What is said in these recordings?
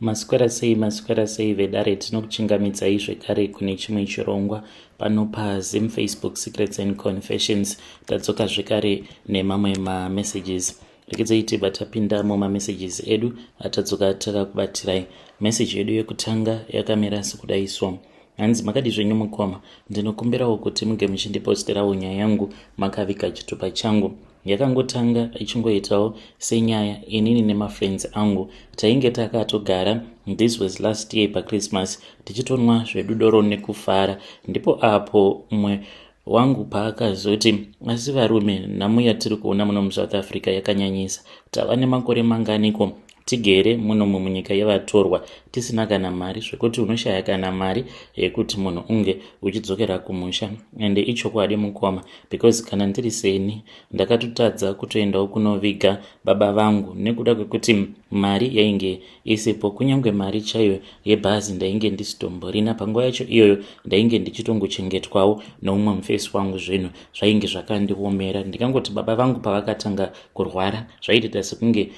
Maswera sei maswera sei vedare tinokuchingamidzai zvekare kune chimwe chirongwa pano paZim Facebook Secrets and Confessions tadzoka zvekare nemamwe mamessages rekedzai tibva tapinda mumamessages edu atadzoka takakubatirai message yedu yekutanga yakamira sekudai so hanzi makadi zvenyu mukoma ndinokumbirawo kuti muge muchindiposterawo nyaya yangu makaviga chitupa changu Yakangotanga ichingoitawo senyaya inini nemafriends angu tainge takatogara this was last year pachristmas tichitonwa zvedu doro nekufara ndipo apo umwe wangu paakazoti asi varume nhamo yatiri kuona muno musouth africa yakanyanyisa tava nemakore manganiko tigere munomu munyika yevatorwa tisina kana mari zvekuti unoshaya kana mari yekuti munhu unge uchidzokera kumusha ende ichokwadi mukoma because kana ndiri seni ndakatotadza kutoendawo kunoviga baba vangu nekuda kwekuti mari yainge isipo kunyange mari chaiyo yebhazi ndainge ndisitomborina panguva yacho iyoyo ndainge ndichitongochengetwawo neumwe mufesi wangu zvinhu zvainge zvakandiomera ndikangoti baba vangu pavakatanga kurwara zvaitoita sekunge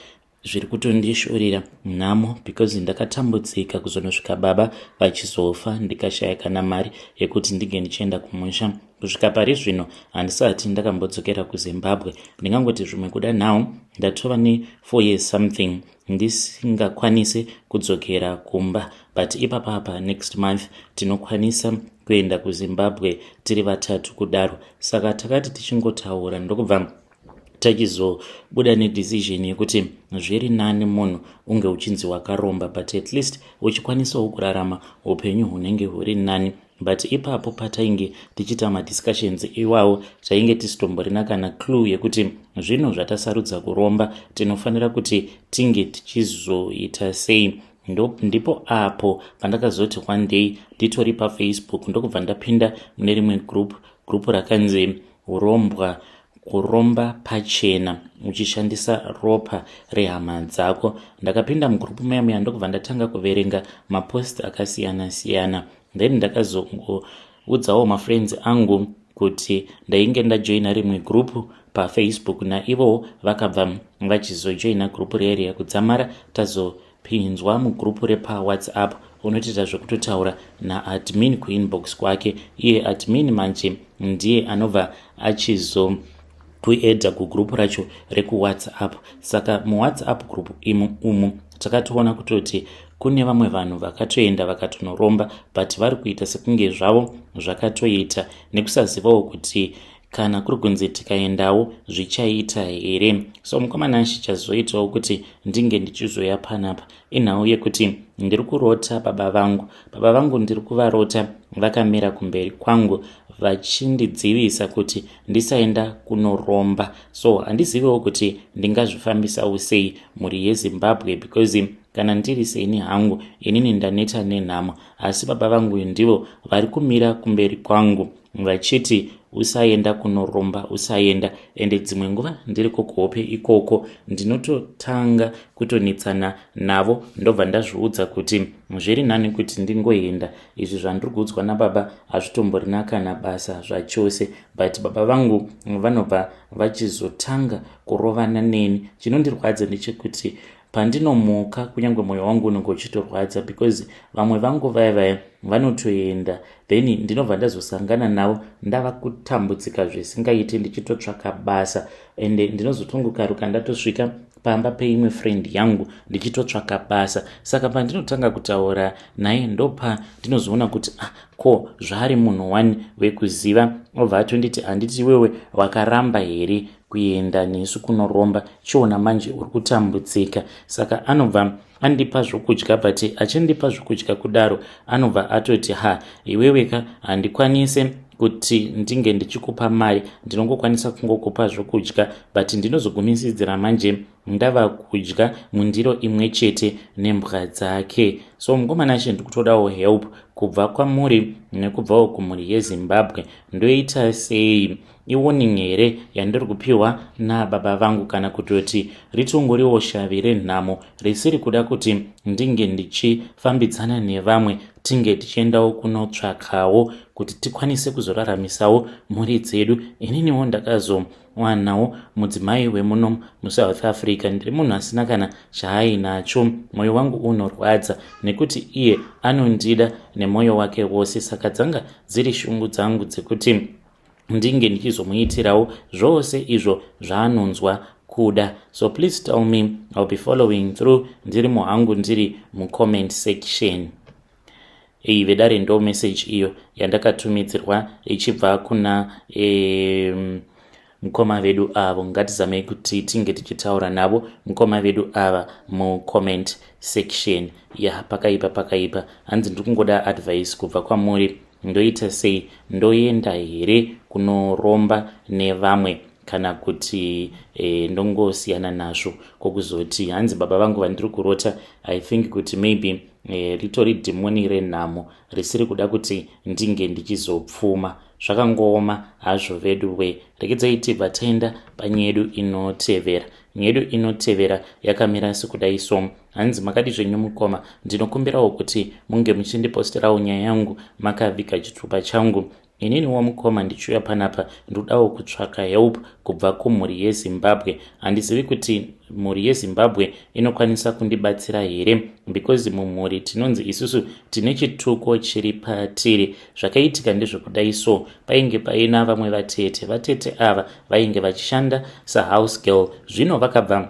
zviri kutondishorera nhamo because ndakatambudzika kuzonosvika baba vachizofa ndikashaya kana mari yekuti ndinge ndichienda kumusha kusvika pari zvino handisati ndakambodzokera kuzimbabwe ndingangoti zvimwe kuda now ndatova ne4 years something ndisingakwanise kudzokera kumba but ipapapa next month tinokwanisa kuenda kuzimbabwe tiri vatatu kudaro saka takati tichingotaura ndokubva tachizobuda nedecision yekuti zviri nani munhu unge uchinzi wakaromba but at least uchikwanisawo kurarama upenyu hunenge huri nani but ipapo patainge tichiita madiscussions iwawo tainge tisitomborina kana clue yekuti zvinhu zvatasarudza kuromba tinofanira kuti tinge tichizoita sei ndipo apo pandakazoti one day nditori pafacebook ndokubva ndapinda mune rimwe group group rakanzi urombwa kuromba pachena uchishandisa ropa rehama dzako ndakapinda mugurupu muya muya ndokubva ndatanga kuverenga mapost akasiyana siyana then ndakazongoudzawo mafriends angu kuti ndainge ndajoina rimwe gurupu pafacebook naivowo vakabva vachizojoina gurupu riya riya kudzamara tazopinzwa mugurupu repawhatsapp unotoita zvekutotaura naadmin kuinbox kwake iye admin manje ndiye anobva achizo kuedha kugrupu racho rekuwhatsapp saka muwhatsapp group imu umu takatoona kutoti kune vamwe vanhu vakatoenda vakatonoromba but vari kuita sekunge zvavo zvakatoita nekusazivawo kuti kana kuri kunzi tikaendawo zvichaita here so mukomana chichazoitawo kuti ndinge ndichizoya panapa inhau yekuti ndiri kurota baba vangu baba vangu ndiri kuvarota vakamira kumberi kwangu vachindidzivisa kuti ndisaenda kunoromba so handiziviwo kuti ndingazvifambisawo sei mhuri yezimbabwe because kana ndiri seni hangu inini ndaneta nenhamo asi baba vangu ndivo vari kumira kumberi kwangu vachiti usaenda kunoromba usaenda ende dzimwe nguva ndiri kukuhope ikoko ndinototanga kutonetsana navo ndobva ndazviudza kuti zviri nani kuti ndingoenda izvi zvandiri kuudzwa nababa hazvitomborina kana basa zvachose but baba vangu vanobva vachizotanga kurovana neni chinondirwadza ndechekuti pandinomuka kunyange mwoyo wangu unenge uchitorwadza because vamwe vangu vaya vaya vanotoenda then ndinobva ndazosangana navo ndava kutambudzika zvisingaiti ndichitotsvaka basa ende ndinozotongokaruka ndatosvika pamba peimwe friend yangu ndichitotsvaka basa saka pandinotanga kutaura naye ndopa ndinozoona kuti ah, ko zvaari munhu wani wekuziva obva atonditi handiti iwewe wakaramba here kuenda nesu kunoromba chiona manje uri kutambudzika saka anobva andipa zvokudya but achindipa zvokudya kudaro anobva atoti ha iweweka handikwanise kuti ndinge ndichikupa mari ndinongokwanisa kungokupa zvokudya but ndinozogumisidzira manje ndava kudya mundiro imwe chete nembwa dzake so mukomana acho ndikutodawo help kubva kwamuri nekubvawo kumhuri yezimbabwe ndoita sei iwarning here yandiri kupiwa nababa vangu kana kutoti ritongoriwo shavi renhamo risiri kuda kuti ndinge ndichifambidzana nevamwe tinge tichiendawo kunotsvakawo kuti tikwanise kuzoraramisawo mhuri dzedu ininiwo ndakazo Ndakazowanawo mudzimai wemuno muSouth Africa. Ndiri munhu asina kana chaainacho. Mwoyo wangu unorwadza nekuti iye anondida nemwoyo wake wose, saka dzanga dziri shungu dzangu dzekuti ndinge ndichizomuitirawo zvose izvo zvaanonzwa kuda. So please tell me, I'll be following through ndiri muhangu, ndiri mucomment section. Iyi vedare ndo message iyo yandakatumidzirwa ichibva kuna mukoma vedu avo. Ngatizamei kuti tinge tichitaura navo mukoma vedu ava mucomment section. Ya, pakaipa, pakaipa. Hanzi ndiri kungoda advice kubva kwamuri. Ndoita sei? Ndoenda here kunoromba nevamwe kana kuti ndongosiyana nazvo? Kwokuzoti hanzi baba vangu vandiri kurota, I think kuti maybe ritori dhimoni renhamo risiri kuda kuti ndinge ndichizopfuma. Zvakangooma hazvo vedu we. Regedzai tibva taenda panyaya yedu inotevera. Nyaya yedu inotevera yakamira sekudai. So hanzi, "Makadi zvenyu mukoma? Ndinokumbirawo kuti munge muchindiposterawo nyaya yangu makaviga chitupa changu. Ininiwo mukoma ndichiuya panapa ndodawo kutsvaka help kubva kumhuri yeZimbabwe. Handizivi kuti mhuri yeZimbabwe inokwanisa kundibatsira here, because mumhuri tinonzi isusu tine chituko chiri patiri. Zvakaitika ndezvekudai. So painge paina vamwe vatete. Vatete ava vainge vachishanda sahouse girl. Zvino vakabva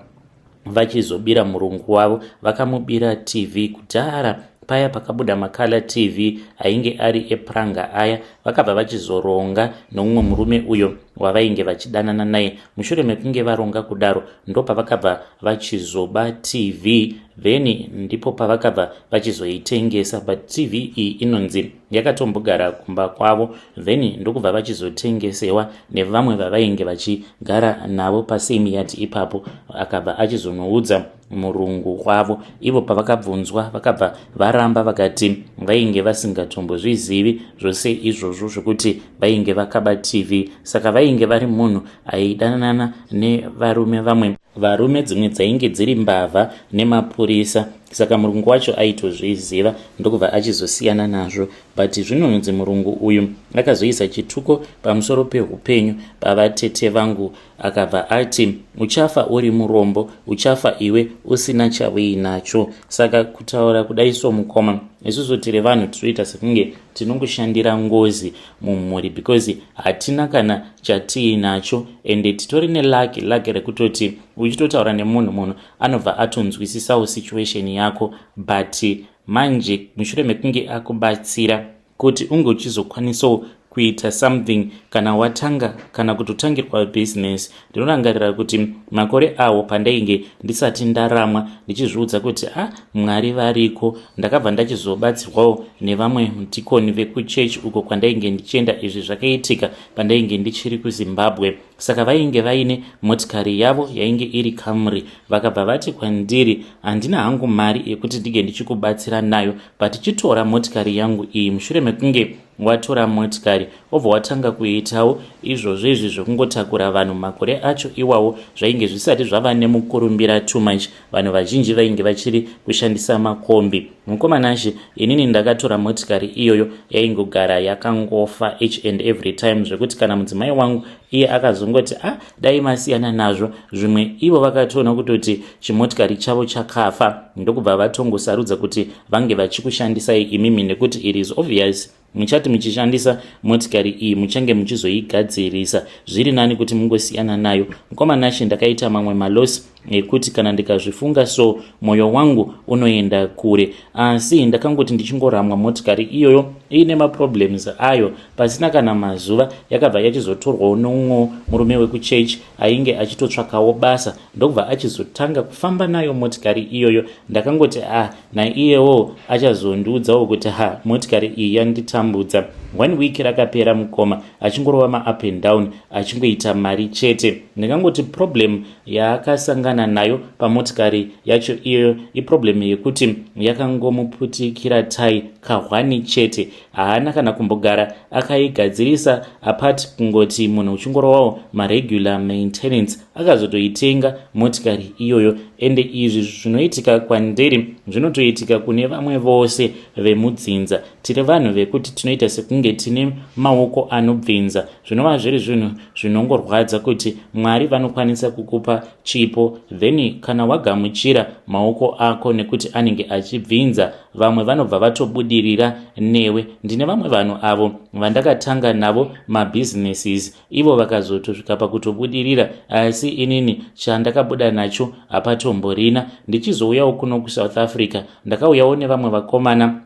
vachizobira murungu wavo. Vakamubira TV kudhara paya pakabuda macolour TV ainge ari epuranga aya. Vakabva vachizoronga nomumwe murume uyo wavainge vachidanana naye. Mushure mekunge varonga kudaro, ndopavakabva vachizoba TV, then ndipo pavakabva vachizoitengesa. But TV iyi inonzi yakatombogara kumba kwavo, then ndokubva vachizotengesewa nevamwe vavainge vachigara navo pasame yard ipapo. Akabva achizonoudza murungu wavo. Ivo pavakabvunzwa vakabva varamba, vakati vainge vasingatombozvizivi zvose izvozvo zvokuti vainge vakaba TV. Saka vainge vari munhu aidanana nevarume, vamwe varume, dzimwe dzainge dziri mbavha nemapurisa. Saka murungu wacho aitozviziva, ndokubva achizosiyana nazvo. But zvinonzi murungu uyu akazoisa chituko pamusoro peupenyu pavatete vangu. Akabva ati, 'Uchafa uri murombo, uchafa iwe usina chauinacho.' Saka kutaura kudai so mukoma, isusu tiri vanhu tinoita sekunge tinongoshandira ngozi mumhuri, because hatina kana chatiinacho, ende titori nelucky, lucky rekutoti uchitotaura nemunhu, munhu anobva atonzwisisawo situation yako. But manje mushure mekunge akubatsira kuti unge uchizokwanisawo kuita something kana watanga kana kutotangirwa business. Ndinorangarira kuti makore awo pandainge ndisati ndaramwa, ndichizviudza kuti a ah, Mwari variko, ndakabva ndachizobatsirwawo nevamwe mudhikoni vekuchechi uko kwandainge ndichienda. Izvi zvakaitika pandainge ndichiri kuZimbabwe. Saka vainge vaine motikari yavo yainge iri Camry. Vakabva vati kwandiri, 'Handina hangu mari yekuti ndinge ndichikubatsira nayo, but chitora motikari yangu iyi. Mushure mekunge watora motikari, wobva watanga kuitawo izvozvo izvi zvekungotakura vanhu.' Makore acho iwawo zvainge zvisati zvava nemukurumbira too much, vanhu vazhinji vainge vachiri kushandisa makombi. Mukomanashe, inini ndakatora motikari iyoyo yaingogara yakangofa each and every time, zvekuti kana mudzimai wangu iye akazongoti, 'Ah, dai masiyana nazvo.' Zvimwe ivo vakatoona kutoti chimotikari chavo chakafa, ndokubva vatongosarudza kuti vange vachikushandisai imimi, nekuti it is obvious muchati muchishandisa motikari iyi muchange muchizoigadzirisa. Zviri nani kuti mungosiyana nayo." Mukomanashe, ndakaita mamwe maloss ekuti kana ndikazvifunga so mwoyo wangu unoenda kure. Asi ndakangoti ndichingoramwa motikari iyoyo iine maproblems ayo, pasina kana mazuva yakabva yachizotorwawo nomumwewo murume wekuchechi ainge achitotsvakawo basa, ndokubva achizotanga kufamba nayo motikari iyoyo. Ndakangoti, "Ah, naiyewo achazondiudzawo kuti ha, motikari iyi yanditambudza." One week rakapera mukoma, achingorova maup and down, achingoita mari chete. Ndingangoti problem yaakasangana nayo pamotikari yacho iyoyo iproblem yekuti yakangomuputikira tai kahwani chete. Haana kana kumbogara akaigadzirisa, apart kungoti munhu uchingorovawo maregular maintenance. Akazotoitenga motikari iyoyo. Ende izvi zvinoitika kwandiri zvinotoitika kune vamwe vose vemudzinza. Tiri vanhu vekuti tinoita sekunge tine maoko anobvinza, zvinova zviri zvinhu zvinongorwadza kuti Mwari vanokwanisa kukupa chipo, then kana wagamuchira maoko ako nekuti anenge achibvinza, vamwe vanobva vatobudirira newe. Ndine vamwe vanhu avo vandakatanga navo mabusinesses, ivo vakazotosvika pakutobudirira, asi inini chandakabuda nacho hapatomborina. Ndichizouyawo kuno kuSouth Africa, ndakauyawo nevamwe vakomana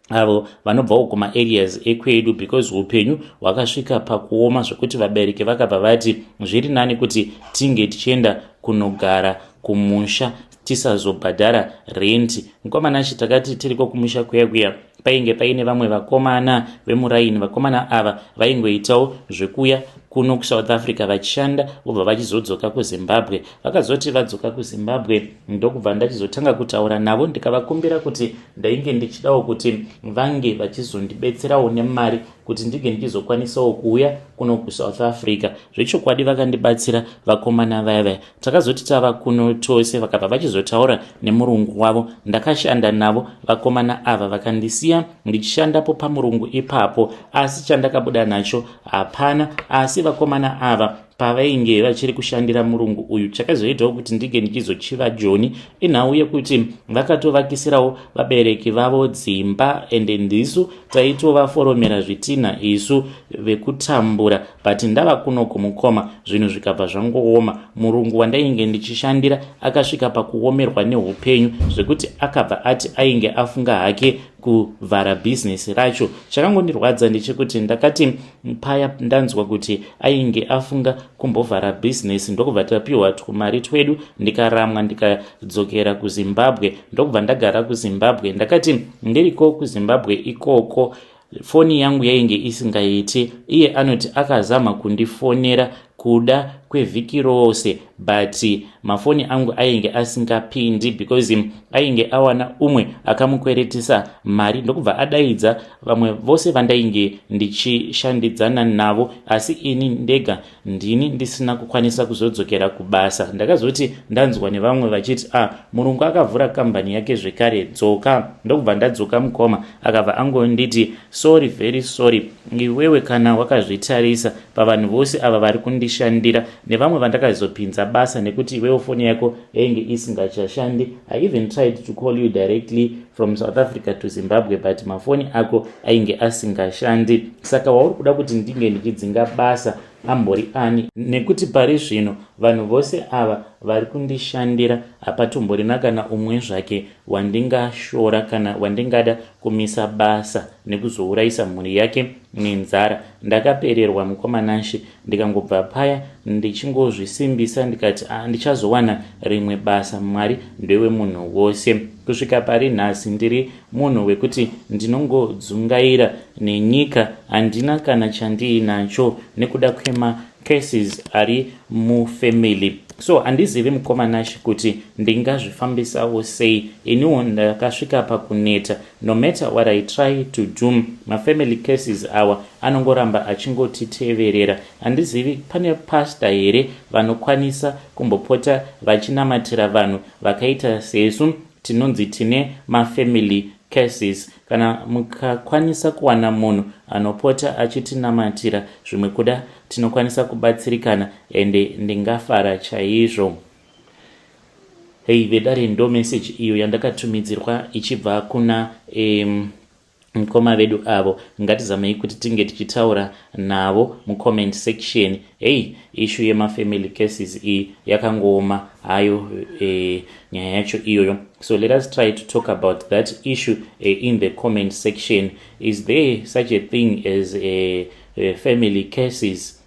avo vanobvawo kumaareas ekwedu, because upenyu hwakasvika pakuoma zvekuti vabereki vakabva vati zviri nani kuti tinge tichienda kunogara kumusha, tisazobhadhara renti. Mukomanashi, takati tiriko kumusha kuya kuya, painge paine vamwe vakomana vemuraini. Vakomana ava vaingoitawo zvekuya kuno kuSouth Africa vachishanda, vobva vachizodzoka kuZimbabwe. Vakazoti vadzoka kuZimbabwe, ndokubva ndachizotanga kutaura navo, ndikavakumbira kuti ndainge ndichidawo kuti vange vachizondibetserawo nemari kuti ndinge ndichizokwanisawo kuuya kuno kuSouth Africa. Zvechokwadi vakandibatsira vakomana vaya vaya. Takazoti tava kuno tose, vakabva vachizotaura nemurungu wavo. Ndakashanda navo vakomana ava, vakandisiya ndichishandapo pamurungu ipapo, asi chandakabuda nacho hapana. Asi vakomana ava pavainge vachiri kushandira murungu uyu, chakazoitawo kuti ndinge ndichizochiva Joni inhau yekuti vakatovakisirawo vabereki vavo dzimba, ende ndisu taitovaforomera zvitinha isu vekutambura. But ndava kuno kumukoma, zvinhu zvikabva zvangooma. Murungu wandainge ndichishandira akasvika pakuomerwa neupenyu zvekuti akabva ati ainge afunga hake kuvhara bhizinesi racho. Chakangondirwadza ndechekuti ndakati paya ndanzwa kuti ainge afunga kumbovhara bhizinesi, ndokubva tapiwa twumari twedu, ndikaramwa, ndikadzokera kuZimbabwe, ndokubva ndagara kuZimbabwe. Ndakati ndiriko kuZimbabwe ikoko, foni yangu yainge isingaiti. Iye anoti akazama kundifonera kuda kwevhiki rose, but mafoni angu ainge asingapindi because ainge awana umwe akamukweretesa mari, ndokubva adaidza vamwe vose vandainge ndichishandidzana navo, asi ini ndega ndini ndisina kukwanisa kuzodzokera kubasa. Ndakazoti ndanzwa nevamwe vachiti, "A ah, murungu akavhura kambani yake zvekare, dzoka." Ndokubva ndadzoka mukoma. Akabva angonditi, "Sorry, very sorry. Iwewe kana wakazvitarisa pavanhu vose ava vari kundishandira nevamwe vandakazopinza basa, nekuti iwewo foni yako yainge isingachashandi. I even tried to call you directly from South Africa to Zimbabwe, but mafoni ako ainge asingashandi. Saka wauri kuda kuti ndinge ndichidzinga basa ambori ani? Nekuti pari zvino vanhu vose ava vari kundishandira, hapatomborina kana umwe zvake wandingashora kana wandingada kumisa basa nekuzourayisa mhuri yake nenzara." Ndakapererwa mukomanashe, ndikangobva paya ndichingozvisimbisa, ndikati, "Ah, ndichazowana rimwe basa. Mwari ndewe munhu wose." Kusvika pari nhasi ndiri munhu wekuti ndinongodzungaira nenyika, handina kana chandiinacho nekuda kwemacases ari mufamily. So handizivi mukomanashi kuti ndingazvifambisawo sei. Iniwo ndakasvika pakuneta. No matter what I try to do, mafamily cases awa anongoramba achingotiteverera. Handizivi pane pasta here vanokwanisa kumbopota vachinamatira vanhu vakaita sesu tinonzi tine mafamily cases. Kana mukakwanisa kuwana munhu anopota achitinamatira, zvimwe kuda tinokwanisa kubatsirikana, ende ndingafara chaizvo. Hei vedare, ndo message iyo yandakatumidzirwa ichibva kuna mukoma vedu avo. Ngatizamei kuti tinge tichitaura navo mucomment section. Hei, issue yemafamily cases iyi yakangooma hayo, nyaya yacho iyoyo. So let us try to talk about that issue in the comment section. Is there such a thing as a family cases?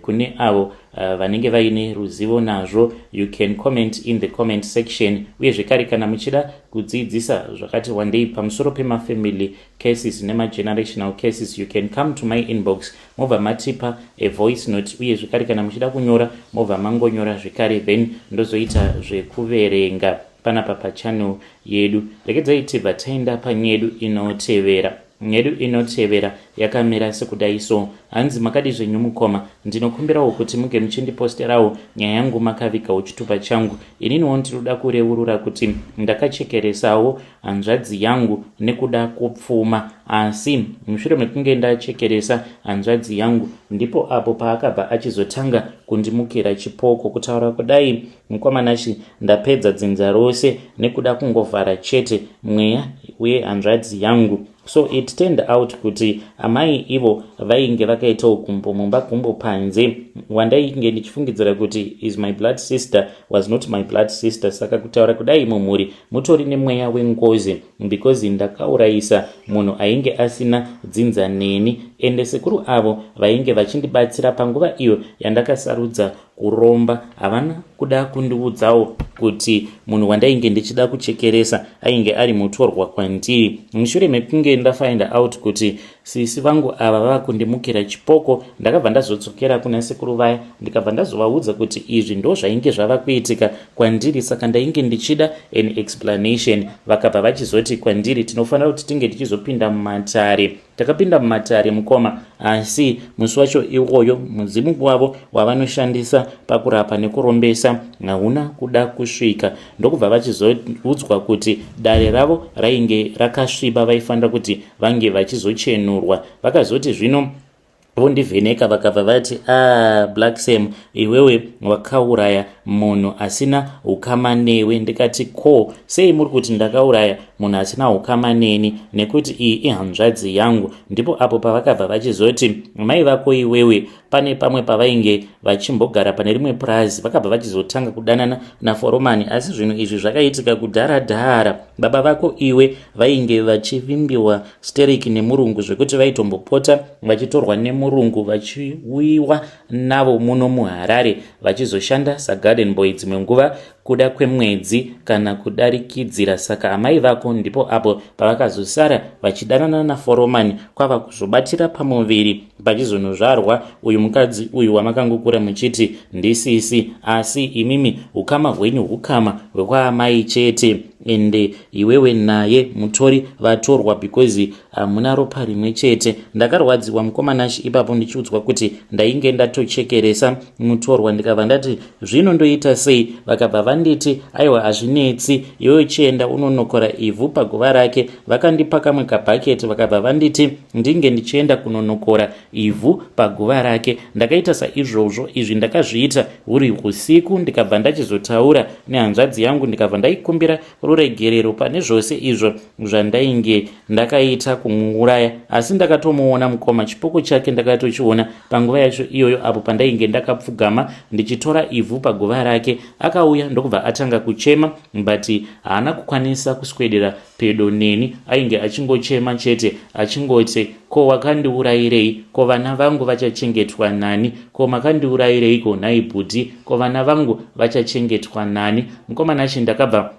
Kune avo vanenge vaine ruzivo nazvo, you can comment in the comment section. Uye zvekare kana muchida kudzidzisa zvakati wandei pamusoro pemafamily cases nemagenerational cases, you can come to my inbox, mobva matipa a voice note. Uye zvekare kana muchida kunyora, mobva mangonyora zvekare, then ndozoita zvekuverenga panapa pachannel yedu. Regedzai tibva taenda panyedu inotevera. Yedu inotevera yakamira sekudai so. Hanzi makadi zvenyu mukoma, ndinokumbirawo kuti muge muchindiposterawo nyaya yangu makavigawo chitupa changu. Ininiwo ndinoda kureurura kuti ndakachekeresawo hanzvadzi yangu nekuda kupfuma, asi mushure mekunge ndachekeresa hanzvadzi yangu ndipo apo paakabva achizotanga kundimukira chipoko. Kutaura kudai mukoma Nashy, ndapedza dzinza rose nekuda kungovhara chete mweya wehanzvadzi yangu. So it turned out kuti amai ivo vainge vakaitawo gumbo mumba gumbo panze. Wandainge ndichifungidzira kuti is my blood sister was not my blood sister. Saka kutaura kudai, mumhuri mutori nemweya wengozi because ndakaurayisa munhu ainge asina dzinza neni. Ende sekuru avo vainge vachindibatsira panguva iyo yandakasarudza kuromba havana kuda kundiudzawo kuti munhu wandainge ndichida kuchekeresa ainge ari mutorwa kwandiri. Mushure mekunge ndafind out kuti sisi vangu ava vava kundimukira chipoko, ndakabva ndazodzokera kuna sekuru vaya, ndikabva ndazovaudza kuti izvi ndo zvainge zvava kuitika kwandiri, saka ndainge ndichida an explanation. Vakabva vachizoti kwandiri tinofanira kuti tinge tichizopinda mumatare. Takapinda mumatare mukoma, asi musi wacho iwoyo mudzimu wavo wavanoshandisa pakurapa nekurombesa hauna kuda kusvika, ndokubva vachizoudzwa kuti dare ravo rainge rakasviba, vaifanira kuti vange vachizochenurwa. Vakazoti zvino vondivheneka, vakabva vati, "Ah, Black Sam, iwewe wakauraya munhu asina ukama newe." Ndikati, "Ko sei muri kuti ndakauraya munhu asina ukama neni, nekuti iyi ihanzvadzi yangu?" Ndipo apo pavakabva vachizoti mai vako iwewe pane pamwe pavainge vachimbogara pane rimwe purazi, vakabva vachizotanga kudanana naforomani, asi zvinhu izvi zvakaitika kudhara dhara. Baba vako iwe vainge vachivimbiwa stereki nemurungu, zvekuti vaitombopota vachitorwa nemurungu vachiuyiwa navo muno muHarare vachizoshanda sagarden boy dzimwe nguva kuda kwemwedzi kana kudarikidzira. Saka amai vako ndipo apo pavakazosara vachidanana naforomani, kwava kuzobatira pamuviri pachizonozvarwa uyu mukadzi uyu wamakangokura muchiti ndisisi, asi imimi ukama hwenyu hukama hwekwaamai chete. Ende iwewe naye mutori vatorwa because hamuna ropa rimwe chete. Ndakarwadziwa mukoma Nashy ipapo ndichiudzwa kuti ndainge ndatochekeresa mutorwa. Ndikabva ndati, "Zvino ndoita sei?" Vakabva vanditi, "Aiwa, hazvinetsi, iwewe chienda unonokora ivhu paguva rake." Vakandipa kamwe kabhaketi, vakabva vanditi ndinge ndichienda kunonokora ivhu paguva rake. Ndakaita saizvozvo. Izvi ndakazviita huri usiku. Ndikabva ndachizotaura nehanzvadzi yangu, ndikabva ndaikumbira ruregerero pane zvose izvo zvandainge ndakaita kumuuraya. Asi ndakatomuona mukoma, chipoko chake ndakatochiona panguva yacho iyoyo apo pandainge ndakapfugama ndichitora ivhu paguva rake. Akauya ndokubva atanga kuchema, but haana kukwanisa kuswedera pedo neni. Ainge achingochema chete achingoti, "Ko wakandiurayirei? Ko vana vangu vachachengetwa nani? Ko makandiurayireiko nhai bhuti? Ko vana vangu vachachengetwa nani?" Mukoma Nashy, ndakabva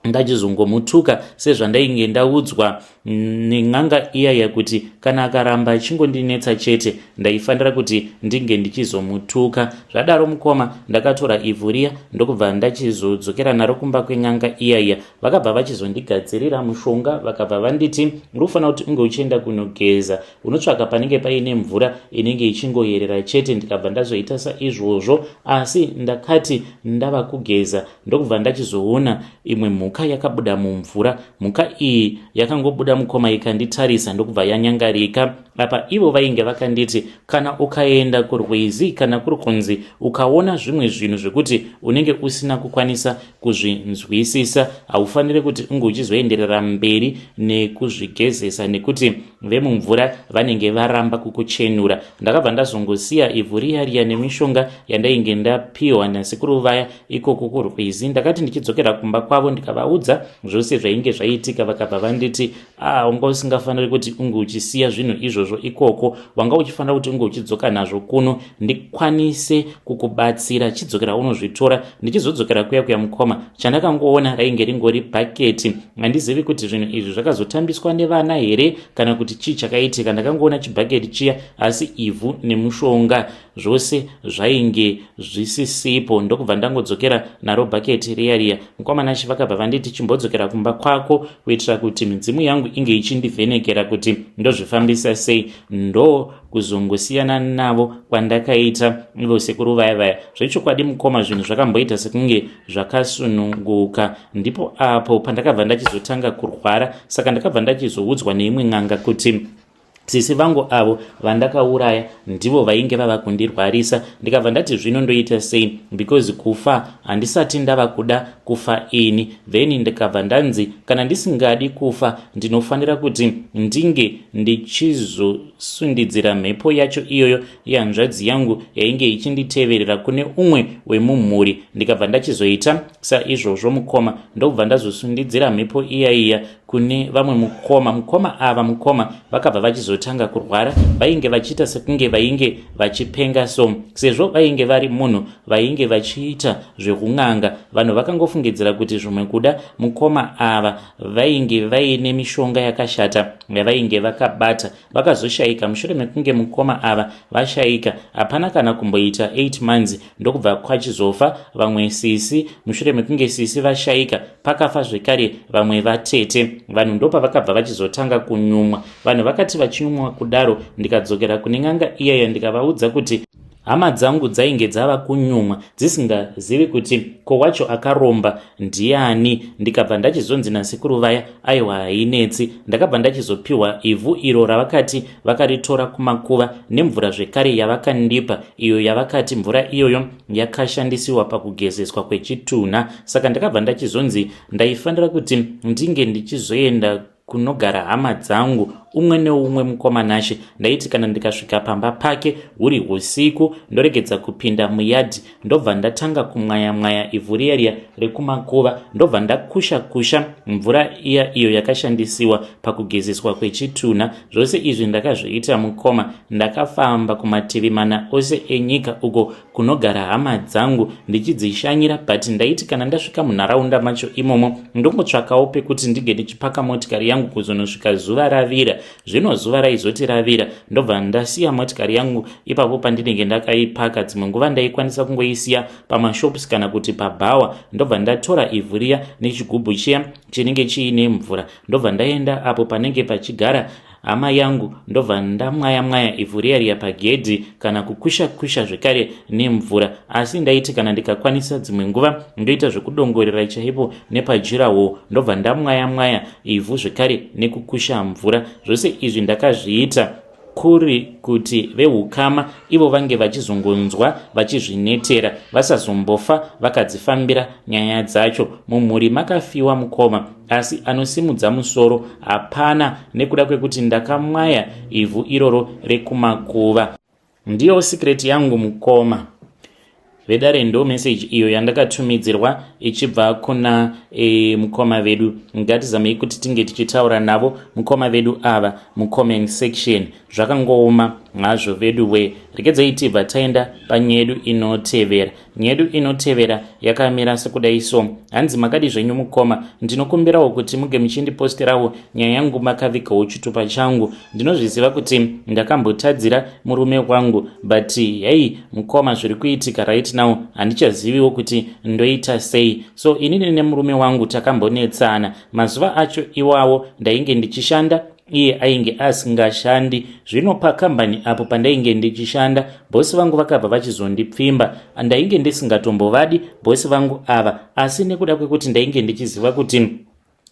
ndachizongomutuka sezvandainge ndaudzwa nen'anga iya yakuti kana akaramba achingondinetsa chete ndaifanira kuti ndinge ndichizomutuka. Zvadaro mukoma, ndakatora ivhu riya ndokubva ndachizodzokera naro kumba kwen'anga iyaiya. Vakabva vachizondigadzirira mushonga, vakabva vanditi, "Uri kufanira kuti unge uchienda kunogeza, unotsvaka panenge paine mvura inenge ichingoyerera chete." Ndikabva ndazoita saizvozvo, asi ndakati ndava kugeza ndokubva ndachizoona imwe mhuka yakabuda mumvura. Mhuka iyi yakangobuda mukoma, ikanditarisa ndokubva yanyangarika. Apa ivo vainge vakanditi kana ukaenda kurwizi kana kuri kunzi ukaona zvimwe zvinhu zvekuti unenge usina kukwanisa kuzvinzwisisa, haufaniri kuti unge uchizoenderera mberi nekuzvigezesa nekuti vemumvura vanenge varamba kukuchenura. Ndakabva ndazongosiya ivhu riya riya nemishonga yandainge ndapiwa nasekuru vaya ikoko kurwizi. Ndakati ndichidzokera kumba kwavo, ndikavaudza zvose zvainge zvaitika. Vakabva vanditi, "Ah, wanga usingafaniri kuti unge uchisiya zvinhu izvozvo ikoko, wanga uchifanira kuti unge uchidzoka nazvo kuno ndikwanise kukubatsira. Chidzokera unozvitora." Ndichizodzokera kuya kuya mukoma, chandakangoona rainge ringori bhaketi. Handizivi kuti zvinhu izvi zvakazotambiswa nevana here kana kuti chii chakaitika. Ndakangoona chibhaketi chiya, asi ivhu nemushonga zvose zvainge zvisisipo. Ndokubva ndangodzokera naro bhaketi riya riya. Mukoma Nashy, vakabva vanditi Vakanditi chimbodzokera kumba kwako kuitira kuti midzimu yangu inge ichindivhenekera kuti ndozvifambisa sei. Ndo kuzongosiyana navo kwandakaita ivo sekuru vaya vaya. Zvechokwadi mukoma, zvinhu zvakamboita sekunge zvakasununguka. Ndipo apo pandakabva ndachizotanga kurwara, saka ndakabva ndachizoudzwa neimwe n'anga kuti sisi vangu avo vandakauraya ndivo vainge vava kundirwarisa. Ndikabva ndati zvino ndoita sei, because kufa handisati ndava kuda kufa ini. Then ndikabva ndanzi kana ndisingadi kufa, ndinofanira kuti ndinge ndichizosundidzira mhepo yacho iyoyo yehanzvadzi yangu yainge ichinditeverera kune umwe wemumhuri. Ndikabva ndachizoita saizvozvo mukoma, ndokubva ndazosundidzira mhepo iya iya kune vamwe mukoma. Mukoma ava, mukoma, vakabva vachizotanga kurwara. Vainge vachiita sekunge vainge vachipenga, so sezvo vainge vari munhu vainge vachiita zvekun'anga, vanhu vakangofungidzira kuti zvimwe kuda mukoma ava vainge vaine mishonga yakashata yavainge vakabata. Vakazoshayika. Mushure mekunge mukoma ava vashayika, hapana kana kumboita 8 months, ndokubva kwachizofa vamwe sisi. Mushure mekunge sisi vashayika, pakafa zvekare vamwe vatete. Vanhu ndopavakabva vachizotanga kunyumwa. Vanhu vakati vachinyumwa kudaro, ndikadzokera kune n'anga iyaya, ndikavaudza kuti hama dzangu dzainge dzava kunyumwa, dzisingazivi kuti ko wacho akaromba ndiani. Ndikabva ndachizonzi nasekuru vaya, aiwa, hainetsi. Ndakabva ndachizopiwa ivhu iro ravakati vakaritora kumakuva, nemvura zvekare yavakandipa, iyo yavakati mvura iyoyo yakashandisiwa pakugezeswa kwechitunha. Saka ndakabva ndachizonzi ndaifanira kuti ndinge ndichizoenda kunogara hama dzangu umwe neumwe. Mukoma Nashe, ndaiti kana ndikasvika pamba pake huri usiku, ndoregedza kupinda muyadhi, ndobva ndatanga kumwaya mwaya ivhu riya riya rekumakuva, ndobva ndakusha kusha mvura iya iyo yakashandisiwa pakugezeswa kwechitunha. Zvose izvi ndakazviita mukoma. Ndakafamba kumativi mana ose enyika uko kunogara hama dzangu ndichidzishanyira, but ndaiti kana ndasvika munharaunda macho imomo, ndongotsvakawo pekuti ndinge ndichipaka motikari yangu kuzonosvika zuva ravira. Zvino zuva raizoti ravira, ndobva ndasiya motikari yangu ipapo pandinenge ndakaipaka. Dzimwe nguva ndaikwanisa kungoisiya pamashops kana kuti pabhawa, ndobva ndatora ivhu riya nechigubhu chiya chinenge chiine mvura, ndobva ndaenda apo panenge pachigara hama yangu, ndobva ndamwaya mwaya ivhu riya riya pagedhi kana kukusha kusha zvekare nemvura. Asi ndaiti kana ndikakwanisa, dzimwe nguva ndoita zvekudongorera chaipo nepajirawo, ndobva ndamwaya mwaya ivhu zvekare nekukusha mvura. Zvose izvi ndakazviita kuri kuti veukama ivo vange vachizongonzwa vachizvinetera, vasazombofa vakadzifambira nyaya dzacho. Mumhuri makafiwa mukoma, asi anosimudza musoro hapana, nekuda kwekuti ndakamwaya ivhu iroro rekumakuva. Ndiyo secret yangu mukoma. Vedare, ndo meseji iyo yandakatumidzirwa ichibva kuna mukoma vedu. Ngatizamei kuti tinge tichitaura navo mukoma vedu ava mucomment section. Zvakangooma hazvo vedu we. Regedzai tibva taenda panyaya yedu inotevera. Nyaya yedu inotevera yakamira sekudai so. Hanzi, makadi zvenyu mukoma? Ndinokumbirawo kuti muge muchindiposterawo nyaya yangu makavigawo chitupa changu. Ndinozviziva kuti ndakambotadzira murume wangu, but hei mukoma, zviri kuitika right now handichaziviwo kuti ndoita sei. So inini nemurume wangu takambonetsana. Mazuva acho iwawo ndainge ndichishanda, iye ainge asingashandi. Zvino pakambani apo pandainge ndichishanda, bhosi vangu vakabva vachizondipfimba. Ndainge ndisingatombovadi bhosi vangu ava, asi nekuda kwekuti ndainge ndichiziva kuti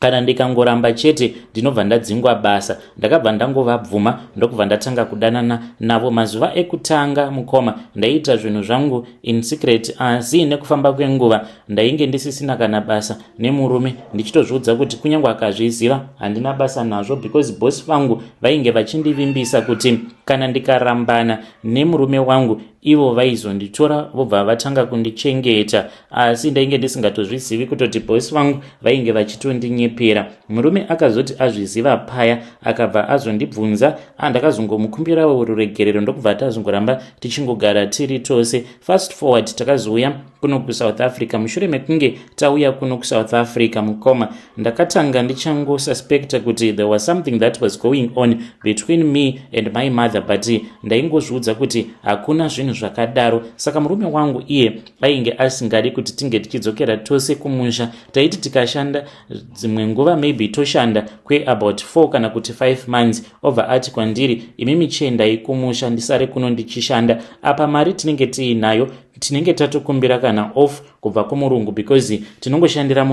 kana ndikangoramba chete ndinobva ndadzingwa basa, ndakabva ndangovabvuma, ndokubva ndatanga kudanana navo. Mazuva ekutanga mukoma, ndaiita zvinhu zvangu in secret, asi nekufamba kwenguva ndainge ndisisina kana basa nemurume, ndichitozviudza kuti kunyange akazviziva handina basa nazvo, because bosi vangu vainge vachindivimbisa kuti kana ndikarambana nemurume wangu, ivo vaizonditora vobva vatanga kundichengeta. Asi ndainge ndisingatozvizivi kutoti bosi vangu vainge vachitondinyepera. Murume akazoti azviziva paya, akabva azondibvunza. Ndakazongomukumbirawo ruregerero, ndokubva tazongoramba tichingogara tiri tose. Fast forward, takazouya kuno kuSouth Africa. Mushure mekunge tauya kuno kuSouth Africa, mukoma, ndakatanga ndichangosuspecta kuti there was something that was going on between me and my mother, but ndaingozviudza kuti hakuna zvinhu zvakadaro. Saka murume wangu iye ainge asingadi kuti tinge tichidzokera tose kumusha. Taiti tikashanda dzimwe nguva, maybe toshanda kweabout 4 kana kuti 5 months, obva ati kwandiri, "Imimi chiendai kumusha, ndisare kuno ndichishanda." Apa mari tinenge tiinayo, tinenge tatokumbira kana off kubva kumurungu, because tinongoshandira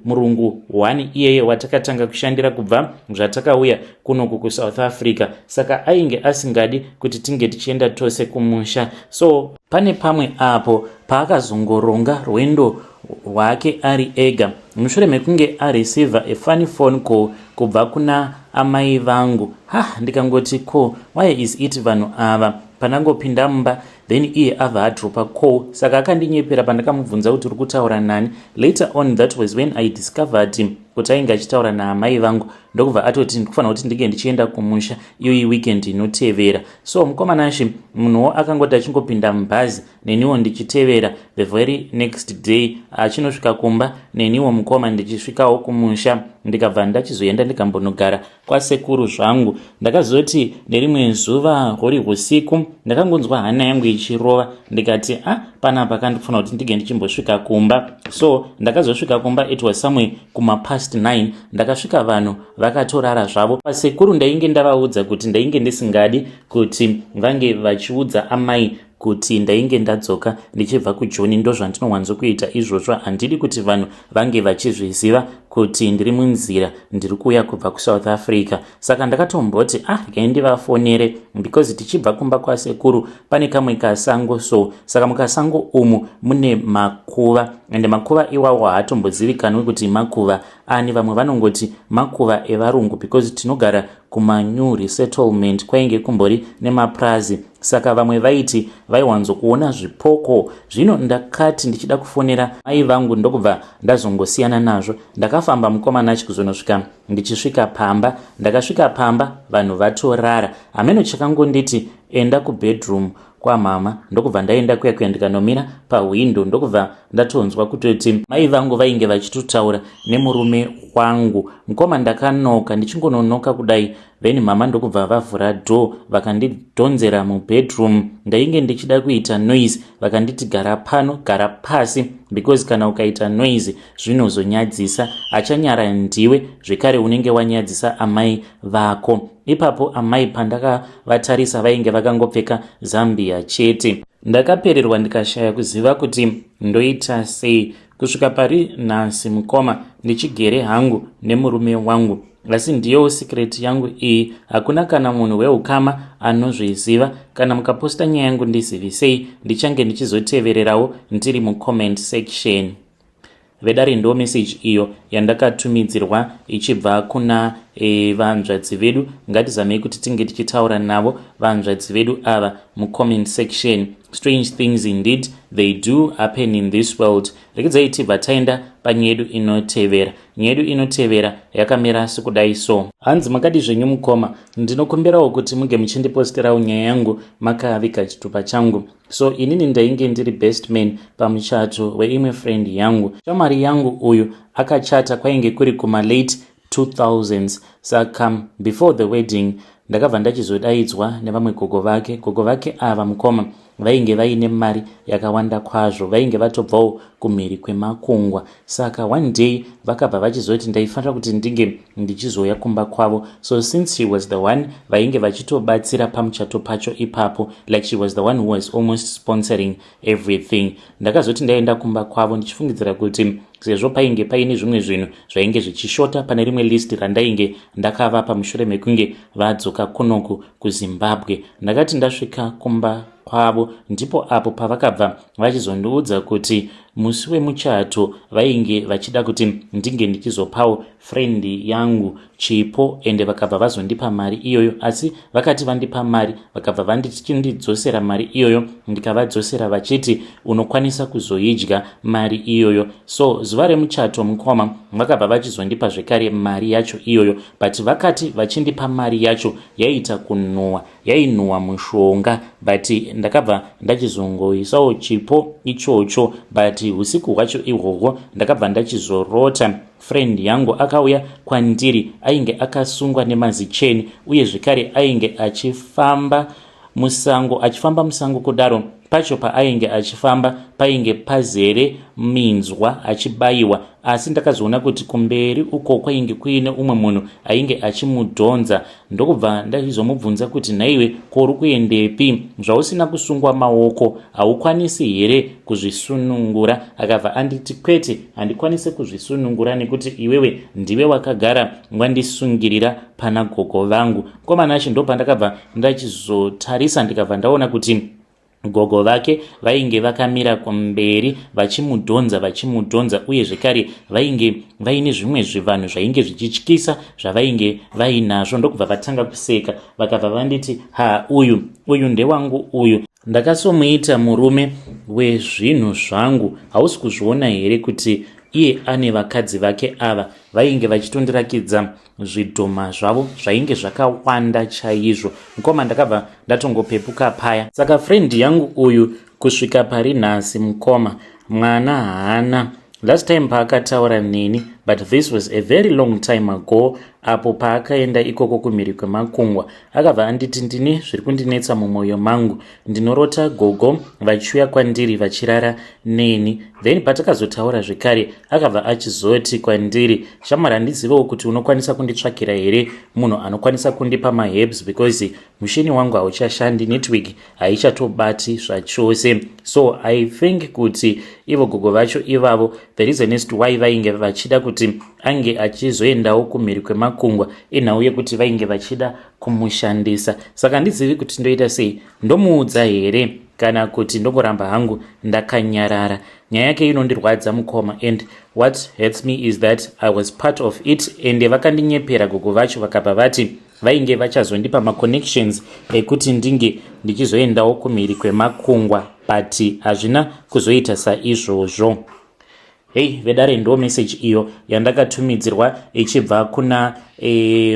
murungu one iyeye watakatanga kushandira kubva zvatakauya kunoku kuSouth Africa. Saka ainge asingadi kuti tinge tichienda tose kumusha. So pane pamwe apo paakazongoronga rwendo rwake ari ega mushure mekunge areceiva a funny phone call kubva kuna amai vangu. Ha, ndikangoti, "Ko why is it vanhu ava?" Pandangopinda mumba, then iye abva adropa call. Saka akandinyepera pandakamubvunza kuti uri kutaura nani. Later on, that was when I discovered kuti ainge achitaura naamai vangu, ndokubva atoti ndikufanira kuti ndinge ndichienda kumusha iyoyi weekend inotevera. So mukomanashi, munhuwo akangoti achingopinda mubhazi, neniwo ndichitevera the very next day. Achinosvika kumba, neniwo mukoma ndichisvikawo kumusha, ndikabva ndachizoenda ndikambonogara kwasekuru zvangu. Ndakazoti nerimwe zuva huri usiku, ndakangonzwa hana yangu ichirova, ndikati, "A ah, panapa kandifanira kuti ndinge ndichimbosvika kumba." So ndakazosvika kumba, it was somewhere kumapast 9. Ndakasvika vanhu vakatorara zvavo. Pasekuru ndainge ndavaudza kuti ndainge ndisingadi kuti vange vachiudza amai kuti ndainge ndadzoka ndichibva kuJoni. Ndo zvandinowanzokuita izvozvo, handidi kuti vanhu vange vachizviziva kuti ndiri munzira, ndiri kuuya kubva kuSouth Africa. Saka ndakatomboti, "Ah, regai ndivafonere," because tichibva kumba kwasekuru pane kamwe kasango. So saka mukasango umu mune makuva, ende makuva iwawo haatombozivikanwi kuti makuva ani. Vamwe vanongoti makuva evarungu, because tinogara kumanew resettlement, kwainge kumbori nemaprazi, saka vamwe vaiti vaiwanzokuona zvipoko. Zvino ndakati ndichida kufonera mai vangu, ndokubva ndazongosiyana nazvo. Ndakafamba, mukomana, achikuzonosvika ndichisvika pamba. Ndakasvika pamba vanhu vatorara. Hameno chakangonditi, "Enda kubedroom kwamama." Ndokubva ndaenda kuya kuya, ndikanomira pahwindo, ndokubva ndatonzwa kutoti mai vangu vainge vachitotaura nemurume wangu. Mukoma, ndakanoka, ndichingononoka kudai, then mama ndokubva vavhura door, vakandidhonzera mubedroom. Ndainge ndichida kuita noise, vakanditi, "Gara pano, gara pasi, because kana ukaita noise zvinozonyadzisa. Achanyara ndiwe, zvekare unenge wanyadzisa amai vako." Ipapo amai pandakavatarisa, vainge vakangopfeka zambia chete. Ndakapererwa, ndikashaya kuziva kuti ndoita sei. Kusvika pari nhasi, mukoma, ndichigere hangu nemurume wangu, asi ndiyowo secret yangu iyi. Hakuna kana munhu weukama anozviziva. Kana mukaposta nyaya yangu, ndizivisei, ndichange ndichizotevererawo ndiri mucomment section. Vedare, ndo message iyo yandakatumidzirwa ichibva kuna vanzvadzi vedu. Ngatizamei kuti tinge tichitaura navo vanzvadzi vedu ava mucomment section. Strange things indeed, they do happen in this world. Rekedzai tibva taenda panyaya yedu inotevera. Nyaya yedu inotevera yakamira sekudai. So hanzi, "Makadi zvenyu mukoma? Ndinokumbirawo kuti muge muchindiposterawo nyaya yangu makaviga chitupa changu. So inini ndainge ndiri best man pamuchato weimwe friend yangu. Shamwari yangu uyu akachata, kwainge kuri kumalate 2000s. Saka before the wedding ndakabva ndachizodaidzwa nevamwe gogo vake. Gogo vake ava, mukoma, vainge vaine mari yakawanda kwazvo, vainge vatobvawo kumhiri kwemakungwa. Saka one day vakabva vachizoti ndaifanira kuti ndinge ndichizouya kumba kwavo. So since she was the one vainge vachitobatsira pamuchato pacho ipapo, like she was the one who was almost sponsoring everything, ndakazoti ndaenda kumba kwavo ndichifungidzira kuti sezvo painge paine zvimwe zvinhu zvainge zvichishota pane rimwe list randainge ndakavapa mushure mekunge vadzoka kunoku kuZimbabwe. Ndakati ndasvika kumba kwavo, ndipo apo pavakabva vachizondiudza kuti musi wemuchato vainge vachida kuti ndinge ndichizopawo friend yangu chipo, ende vakabva vazondipa mari iyoyo. Asi vakati vandipa mari, vakabva vandichindidzosera mari iyoyo, ndikavadzosera vachiti unokwanisa kuzoidya mari iyoyo. So zuva remuchato, mukoma, vakabva vachizondipa zvekare mari yacho iyoyo, but vakati vachindipa mari yacho, yaiita kunhuhwa, yainhuhwa mushonga. But ndakabva ndachizongoisawo chipo ichocho, but usiku hwacho ihwohwo ndakabva ndachizorota friend yangu akauya kwandiri, ainge akasungwa nemazicheni, uye zvekare ainge achifamba musango. Achifamba musango kudaro, pacho paainge achifamba painge pazere minzwa, achibayiwa. Asi ndakazoona kuti kumberi uko kwainge kuine umwe munhu ainge achimudhonza. Ndokubva ndachizomubvunza kuti, "Nhaiwe, kori kuendepi? Zvausina kusungwa maoko, haukwanisi here kuzvisunungura?" Akabva anditi, "Kwete, handikwanisi kuzvisunungura nekuti iwewe ndiwe wakagara wandisungirira pana gogo vangu." Mukomana acho, ndopandakabva ndachizotarisa, ndikabva ndaona kuti gogo vake vainge vakamira kumberi vachimudhonza, vachimudhonza, uye zvekare vainge vaine zvimwe zvivanhu zvainge zvichityisa zvavainge vainazvo. Ndokubva vatanga kuseka, vakabva vanditi, "Ha, uyu, uyu ndewangu uyu. Ndakasomuita murume wezvinhu zvangu. Hausi kuzviona here kuti iye ane vakadzi vake ava?" Vainge vachitondirakidza zvidhoma zvavo zvainge zvakawanda chaizvo. Mukoma, ndakabva ndatongopepuka paya. Saka friend yangu uyu kusvika pari nhasi, mukoma, mwana haana. Last time paakataura neni, but this was a very long time ago, apo paakaenda ikoko kumhiri kwemakungwa, akabva anditi, "Ndine zviri kundinetsa mumwoyo mangu. Ndinorota gogo vachiuya kwandiri vachirara neni." Then patakazotaura zvekare, akabva achizoti kwandiri, "Shamwari, handizivewo kuti unokwanisa kunditsvakira here munhu anokwanisa kundipa maherbs, because mushini wangu hauchashandi, network haichatobati zvachose." So I think kuti ivo gogo vacho ivavo, the reason is to why vainge vachida kuti ange achizoendawo kumhiri kwemakungwa, inhau yekuti vainge vachida kumushandisa. Saka handizivi kuti ndoita sei. Ndomuudza here kana kuti ndongoramba hangu ndakanyarara? Nyaya yake inondirwadza, mukoma, and what hurts me is that I was part of it, ende vakandinyepera gogo vacho. Vakabva vati vainge vachazondipa maconnections ekuti ndinge ndichizoendawo kumhiri kwemakungwa, but hazvina kuzoita saizvozvo. Hei vedare, ndo message iyo yandakatumidzirwa ichibva kuna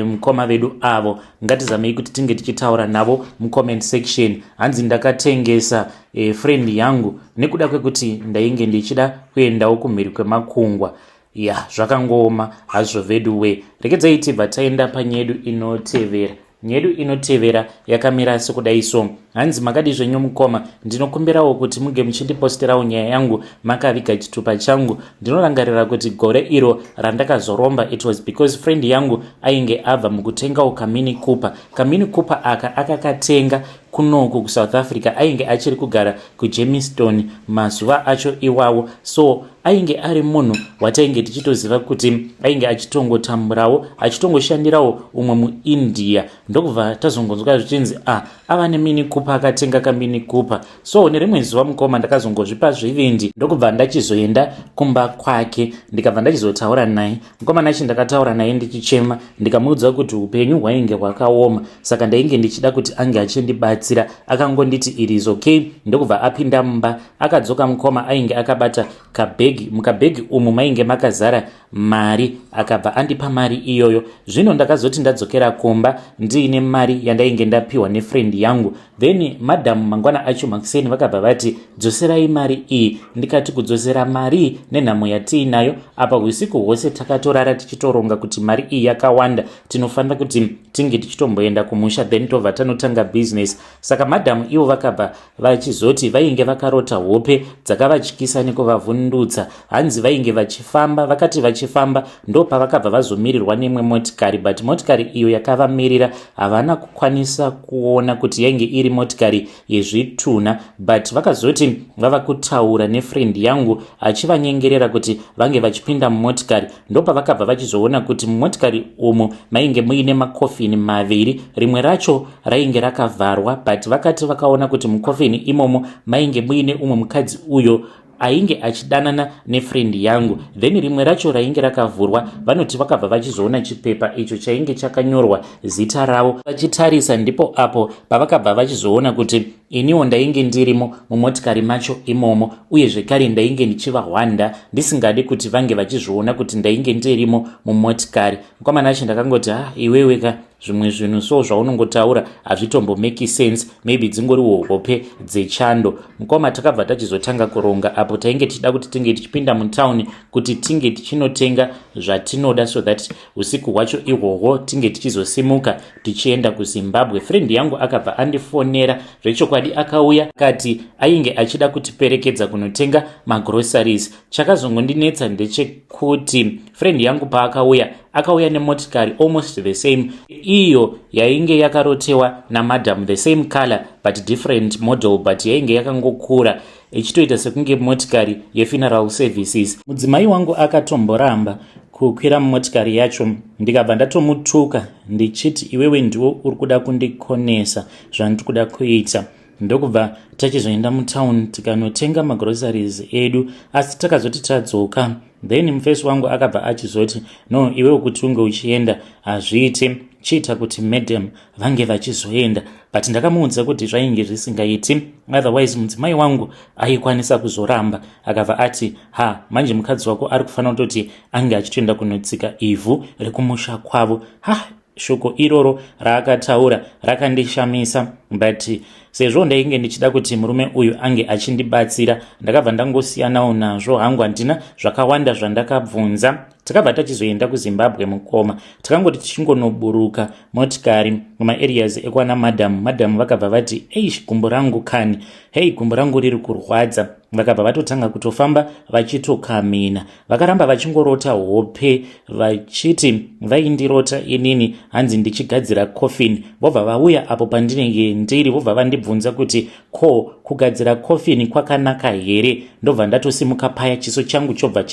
mukoma vedu avo. Ngatizamei kuti tinge tichitaura navo mucomment section. Hanzi, "Ndakatengesa friend yangu nekuda kwekuti ndainge ndichida kuendawo kumhiri kwemakungwa." Ya, zvakangooma hazvo vedu we. Rekedzai tibva taenda panyedu inotevera. Nyedu inotevera yakamira sekudai so. Hanzi, "Makadi zvenyu mukoma? Ndinokumbirawo kuti muge muchindiposterawo nyaya yangu makaviga chitupa changu. Ndinorangarira kuti gore iro randakazoromba, it was because friend yangu ainge abva mukutengawo kaMini Cooper. KaMini Cooper aka akakatenga kunoku kuSouth Africa. Ainge achiri kugara kuGermiston mazuva acho iwawo. So ainge ari munhu watainge tichitoziva kuti ainge achitongotamburawo, achitongoshandirawo umwe muIndia. Ndokubva tazongonzwa zvichinzi, a ah, ava neMini Cooper, akatenga kaMini Cooper. So nerimwe zuva, mukoma, ndakazongozvipa zvivindi, ndokubva ndachizoenda kumba kwake, ndikabva ndachizotaura naye. Mukoma nachi, ndakataura naye ndichichema, ndikamuudza kuti upenyu hwainge hwakaoma, saka ndainge ndichida kuti ange achindibatsira. Akangonditi, 'It is okay.' Ndokubva apinda mumba. Akadzoka, mukoma, ainge akabata kabhegi. Mukabhegi umu mainge makazara mari. Akabva andipa mari iyoyo. Zvino ndakazoti ndadzokera kumba ndiine mari yandainge ndapiwa nefriend yangu, then madhamu mangwana acho makuseni vakabva vati, 'Dzoserai mari iyi.' Ndikati, 'Kudzosera mari nenhamo yatiinayo apa? Usiku hwose takatorara tichitoronga kuti mari iyi yakawanda, tinofanira kuti tinge tichitomboenda kumusha, then tobva tanotanga bhizinesi.' Saka madhamu ivo vakabva vachizoti vainge vakarota hope dzakavatyisa nekuvavhundutsa. Hanzi vainge vachifamba, vakati vachifamba ndo pavakabva vazomirirwa neimwe motikari, but motikari iyo yakavamirira havana kukwanisa kuona kuti yainge iri motikari yezvitunha. But vakazoti vava kutaura nefriend yangu achivanyengerera kuti vange vachipinda mumotikari, ndopavakabva vachizoona kuti mumotikari umu mainge muine makofini maviri. Rimwe racho rainge rakavharwa, but vakati vakaona kuti mukofini imomo mainge muine umwe mukadzi uyo ainge achidanana nefriend yangu. Then rimwe racho rainge rakavhurwa, vanoti vakabva vachizoona chipepa icho chainge chakanyorwa zita ravo. Vachitarisa, ndipo apo pavakabva vachizoona kuti iniwo ndainge ndirimo mumotikari macho imomo, uye zvekare ndainge ndichivahwanda, ndisingadi kuti vange vachizviona kuti ndainge ndirimo mumotikari. Mukomana acho, ndakangoti, 'Ha, iwewe ka.' Zvimwe zvinhu so zvaunongotaura hazvitombomeki sense, maybe dzingoriwo hope dzechando. Mukoma, takabva tachizotanga kuronga apo tainge tichida kuti tinge tichipinda mutauni kuti tinge tichinotenga zvatinoda, so that usiku hwacho ihwohwo tinge tichizosimuka tichienda kuZimbabwe. Friend yangu akabva andifonera. Zvechokwadi akauya, akati ainge achida kutiperekedza kunotenga magroceries. Chakazongondinetsa ndechekuti friend yangu paakauya, akauya nemotikari almost the same iyo yainge yakarotewa namadam, the same color but different model, but yainge yakangokura ichitoita sekunge motikari yefuneral services. Mudzimai wangu akatomboramba kukwira mumotikari yacho, ndikabva ndatomutuka ndichiti, "Iwewe ndiwo uri kuda kundikonesa zvandiri kuda kuita." Ndokubva tachizoenda mutauni tikanotenga magroceries edu. Asi takazoti tadzoka, then mufesi wangu akabva achizoti, "No, iwewe kuti unge uchienda hazviiti, chiita kuti madam vange vachizoenda." But ndakamuudza kuti zvainge zvisingaiti, otherwise mudzimai wangu aikwanisa kuzoramba. Akabva ati, "Ha, manje mukadzi wako ari kufanira kutoti ange achitoenda kunotsika ivhu rekumusha kwavo." Ha, shoko iroro raakataura rakandishamisa, but sezvo ndainge ndichida kuti murume uyu ange achindibatsira, ndakabva ndangosiyanawo nazvo hangu. Handina zvakawanda zvandakabvunza. Takabva tachizoenda kuZimbabwe, mukoma. Takangoti tichingonoburuka motikari mumaareas ekwana madhamu, madhamu vakabva vati, "Eish, gumbo rangu kani, hei, gumbo rangu riri kurwadza." Vakabva vatotanga kutofamba vachitokamina. Vakaramba vachingorota hope vachiti vaindirota inini, hanzi ndichigadzira coffin. Vobva vauya apo pandinenge ndiri, vobva vandibvunza kuti, "Ko kugadzira coffin kwakanaka here?" Ndobva ndatosimuka paya, chiso changu chobva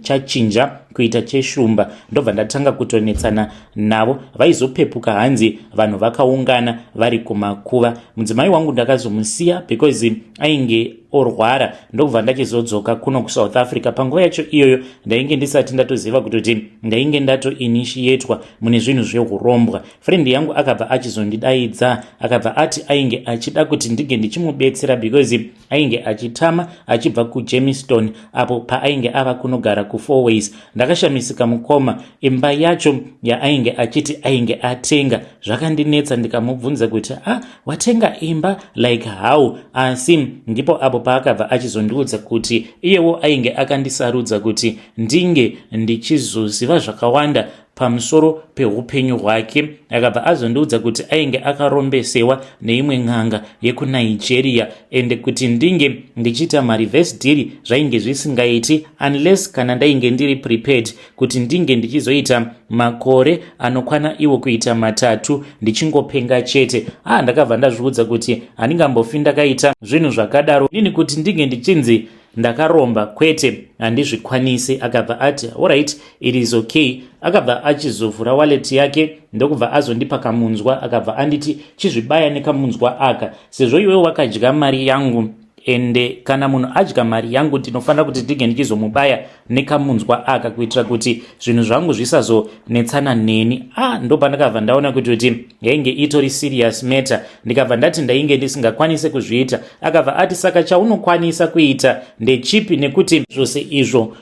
chachinja kuita cheshumba, ndobva ndatanga kutonetsana navo. Vaizopepuka, hanzi vanhu vakaungana vari kumakuva. Mudzimai wangu ndakazomusiya because ainge orwara, ndokubva ndachizodzoka kuno kuSouth Africa. Panguva yacho iyoyo ndainge ndisati ndatoziva kutoti ndainge ndatoinitiatwa mune zvinhu zveurombwa. Friend yangu akabva achizondidaidza, akabva ati ainge achida kuti ndinge ndichimubetsera because ainge achitama achibva kuGermiston apo paainge ava kunogara kuFourways. Ndakashamisika, mukoma, imba yacho yaainge achiti ainge atenga. Zvakandinetsa, ndikamubvunza kuti, "Ah, watenga imba like how?" Asi ndipo apo paakabva achizondiudza kuti iyewo ainge akandisarudza kuti ndinge ndichizoziva zvakawanda pamusoro peupenyu hwake. Akabva azondiudza kuti ainge akarombesewa neimwe n'anga yekuNigeria, ende kuti ndinge ndichiita mareverse deal zvainge zvisingaiti unless kana ndainge ndiri prepared kuti ndinge ndichizoita makore anokwana iwo kuita 3 ndichingopenga chete. Ah, ndakabva ndazviudza kuti handingambofi ndakaita zvinhu zvakadaro inini, kuti ndinge ndichinzi ndakaromba, kwete, handizvikwanisi. Akabva ati, "Alright, it is okay." Akabva achizovhura wallet yake, ndokubva azondipa kamunzwa. Akabva anditi, "Chizvibaya nekamunzwa aka, sezvo iwe wakadya mari yangu, ende kana munhu adya mari yangu ndinofanira kuti ndinge ndichizomubaya nekamunzwa aka kuitira kuti zvinhu zvangu zvisazonetsana neni." A ah, ndopandakabva ndaona kuti yainge itori serious matter. Ndikabva ndati ndainge ndisingakwanisi kuzviita. Akabva ati, "Saka chaunokwanisa kuita ndechipi? Nekuti zvose izvo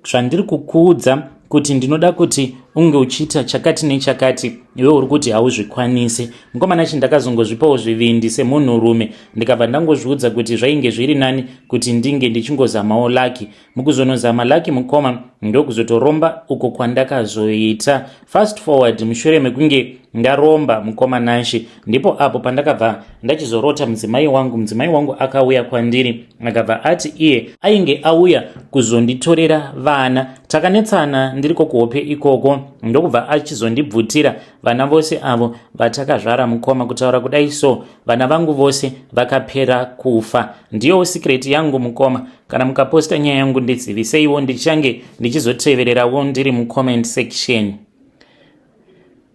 zvandiri kukuudza kuti ndinoda kuti unge uchiita chakati nechakati, iwe uri kuti hauzvikwanisi." Mukomana chi ndakazongozvipawo zvivindi semunhurume, ndikabva ndangozviudza kuti zvainge zviri nani kuti ndinge ndichingozamawo luck. Mukuzonozama luck, mukoma, ndokuzotoromba uko kwandakazoita. Fast forward, mushure mekunge ndaromba, mukoma Nashe, ndipo apo pandakabva ndachizorota mudzimai wangu. Mudzimai wangu akauya kwandiri, akabva ati iye ainge auya kuzonditorera vana. Takanetsana ndiriko kuhope ikoko, ndokubva achizondibvutira vana vose avo vatakazvara. Mukoma, kutaura kudai so, vana vangu vose vakapera kufa. Ndiyowo secret yangu, mukoma. Kana mukaposta nyaya yangu, ndiziviseiwo, ndichange ndichizotevererawo ndiri mucomment section.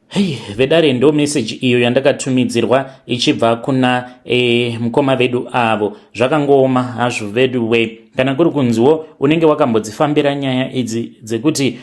Hei, vedare, ndo meseji iyo yandakatumidzirwa ichibva kuna mukoma vedu avo. Zvakangooma hazvo vedu we. Kana kuri kunziwo unenge wakambodzifambira nyaya idzi dzekuti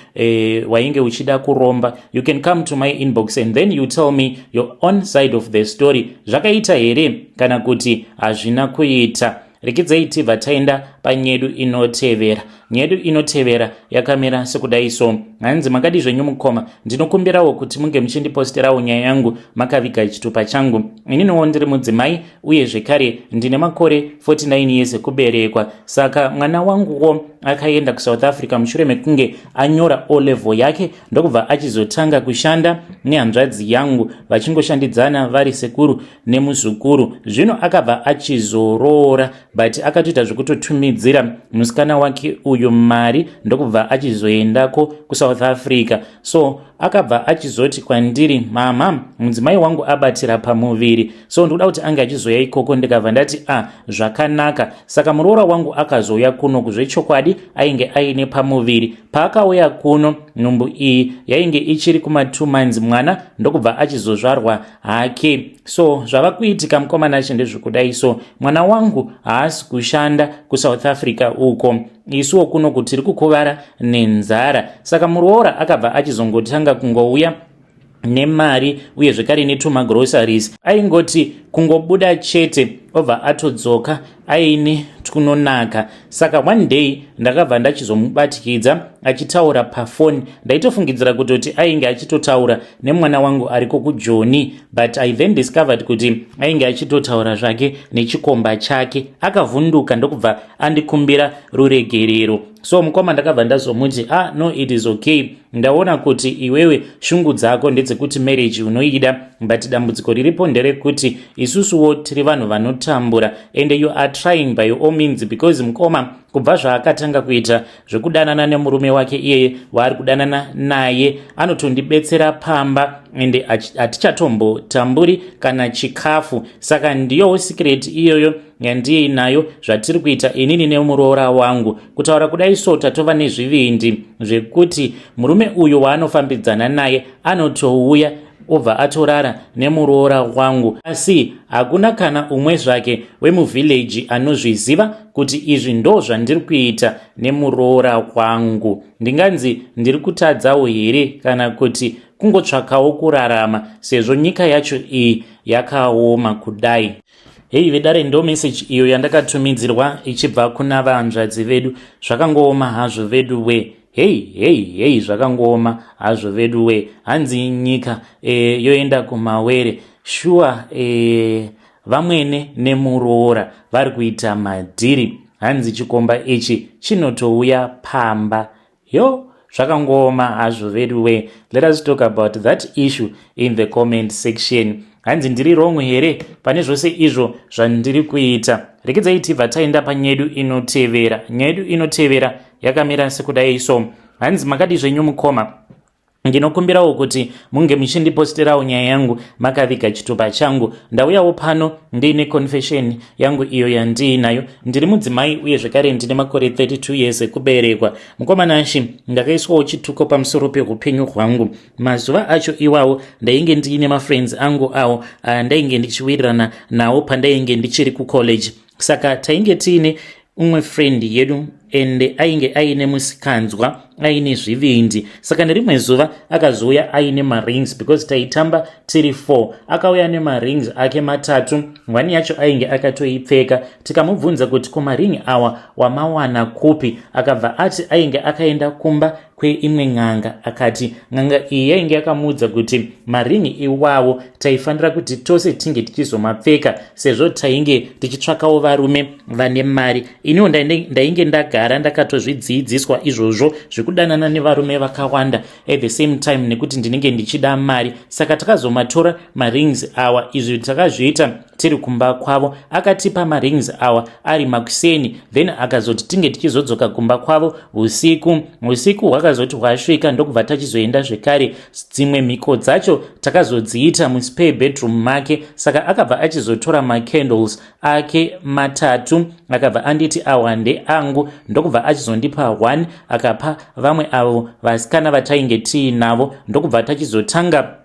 wainge uchida kuromba, you can come to my inbox and then you tell me your own side of the story. Zvakaita here kana kuti hazvina kuita? Rekidzai tibva taenda panyedu inotevera. Nyedu inotevera yakamira sekudai so. Hanzi, "Makadi zvenyu mukoma? Ndinokumbirawo kuti munge muchindiposterawo nyaya yangu makaviga chitupa changu. Ininiwo ndiri mudzimai uye zvekare ndine makore 49 years ekuberekwa. Saka mwana wanguwo akaenda kuSouth Africa mushure mekunge anyora O level yake, ndokubva achizotanga kushanda nehanzvadzi yangu, vachingoshandidzana vari sekuru nemuzukuru. Zvino akabva achizoroora, but akatoita zvekutotumidzira musikana wake uyu mari, ndokubva achizoendako kuSouth Africa. So akabva achizoti kwandiri, 'Mama, mudzimai wangu abatira pamuviri, so ndikuda kuti ange achizoya ikoko.' Ndikabva ndati, 'A ah, zvakanaka.' Saka muroora wangu akazouya kuno. Kuzvechokwadi ainge aine pamuviri. Paakauya kuno, nhumbu iyi yainge ichiri kuma2 months, mwana ndokubva achizozvarwa hake. So zvava kuitika, mukomana acho, ndezvekudai so: mwana wangu haasi kushanda kuSouth Africa uko, isuwo kuno tiri kukuvara nenzara. Saka muroora akabva achizongotanga kungouya nemari uye zvekare netumagroceries. Aingoti kungobuda chete, obva atodzoka aine tunonaka. Saka one day ndakabva ndachizomubatikidza achitaura pafoni. Ndaitofungidzira kutoti ainge achitotaura nemwana wangu ariko kuJoni, but I then discovered kuti ainge achitotaura zvake nechikomba chake. Akavhunduka ndokubva andikumbira ruregerero. So mukoma, ndakabva ndazomuti, 'Ah, no, it is okay. Ndaona kuti iwewe shungu dzako ndedzekuti marriage unoida, but dambudziko riripo nderekuti isusuwo tiri vanhu vanotambura, and you are trying by all means.' Because mukoma, kubva zvaakatanga kuita zvekudanana nemurume wake iyeye waari kudanana naye, anotondibetsera pamba, ende hatichatombotamburi kana chikafu. Saka ndiyowo secret iyoyo yandiinayo zvatiri kuita inini nemuroora wangu. Kutaura kudai so, tatova nezvivindi zvekuti murume uyu waanofambidzana naye anotouya, obva atorara nemuroora wangu, asi hakuna kana umwe zvake wemuvhileji anozviziva kuti izvi ndo zvandiri kuita nemuroora wangu. Ndinganzi ndiri kutadzawo here, kana kuti kungotsvakawo kurarama sezvo nyika yacho iyi yakaoma kudai?" Hei vedare, ndo meseji iyo yandakatumidzirwa ichibva kuna vanzvadzi vedu. Zvakangooma hazvo vedu we. Hei hei hei, zvakangooma hazvo vedu we. Hanzi nyika yoenda kumawere shuwa. Vamwene nemuroora vari kuita madhiri. Hanzi chikomba ichi chinotouya pamba. Yo, zvakangooma hazvo vedu we. Let us talk about that issue in the comment section. Hanzi ndiri wrong here pane zvose izvo zvandiri kuita? Rekedzai tibva taenda panyedu inotevera. Nyaya yedu inotevera yakamira sekudai so. Hanzi, "Makadi zvenyu mukoma? Ndinokumbirawo kuti munge muchindiposterawo nyaya yangu makaviga chitupa changu. Ndauyawo pano ndiine confession yangu iyo yandiinayo. Ndiri mudzimai uye zvekare ndine makore 32 years ekuberekwa. Mukomanashi, ndakaiswawo chituko pamusoro peupenyu hwangu. Mazuva acho iwawo ndainge ndiine mafriends angu awo ndainge ndichiwirirana nawo pandainge ndichiri kucollege. Saka tainge tiine umwe friend yedu, ende ainge aine musikanzwa, aine zvivindi. Saka nerimwe zuva akazouya aine marings, because taitamba tiri 4. Akauya nemarings ake matatu, one yacho ainge akatoipfeka. Tikamubvunza kuti kumaring awa wamawana kupi? Akabva ati ainge akaenda kumba kweimwe n'anga, akati n'anga iyi yainge yakamuudza kuti maringi iwawo taifanira kuti tose tinge tichizomapfeka sezvo tainge tichitsvakawo varume vane mari. Iniwo ndainge ndagara ndakatozvidzidziswa izvozvo zvekudanana nevarume vakawanda at the same time, nekuti ndinenge ndichida mari. Saka takazomatora marings awa. Izvi takazviita tiri kumba kwavo. Akatipa marings awa ari makuseni, then akazoti tinge tichizodzoka kumba kwavo usiku. Usiku hwakazoti hwasvika, ndokubva tachizoenda zvekare. Dzimwe mhiko dzacho takazodziita muspare bedroom make. Saka akabva achizotora macandles ake matatu, akabva anditi awa ndeangu, ndokubva achizondipa one, akapa vamwe avo vasikana vatainge tiinavo, ndokubva tachizotanga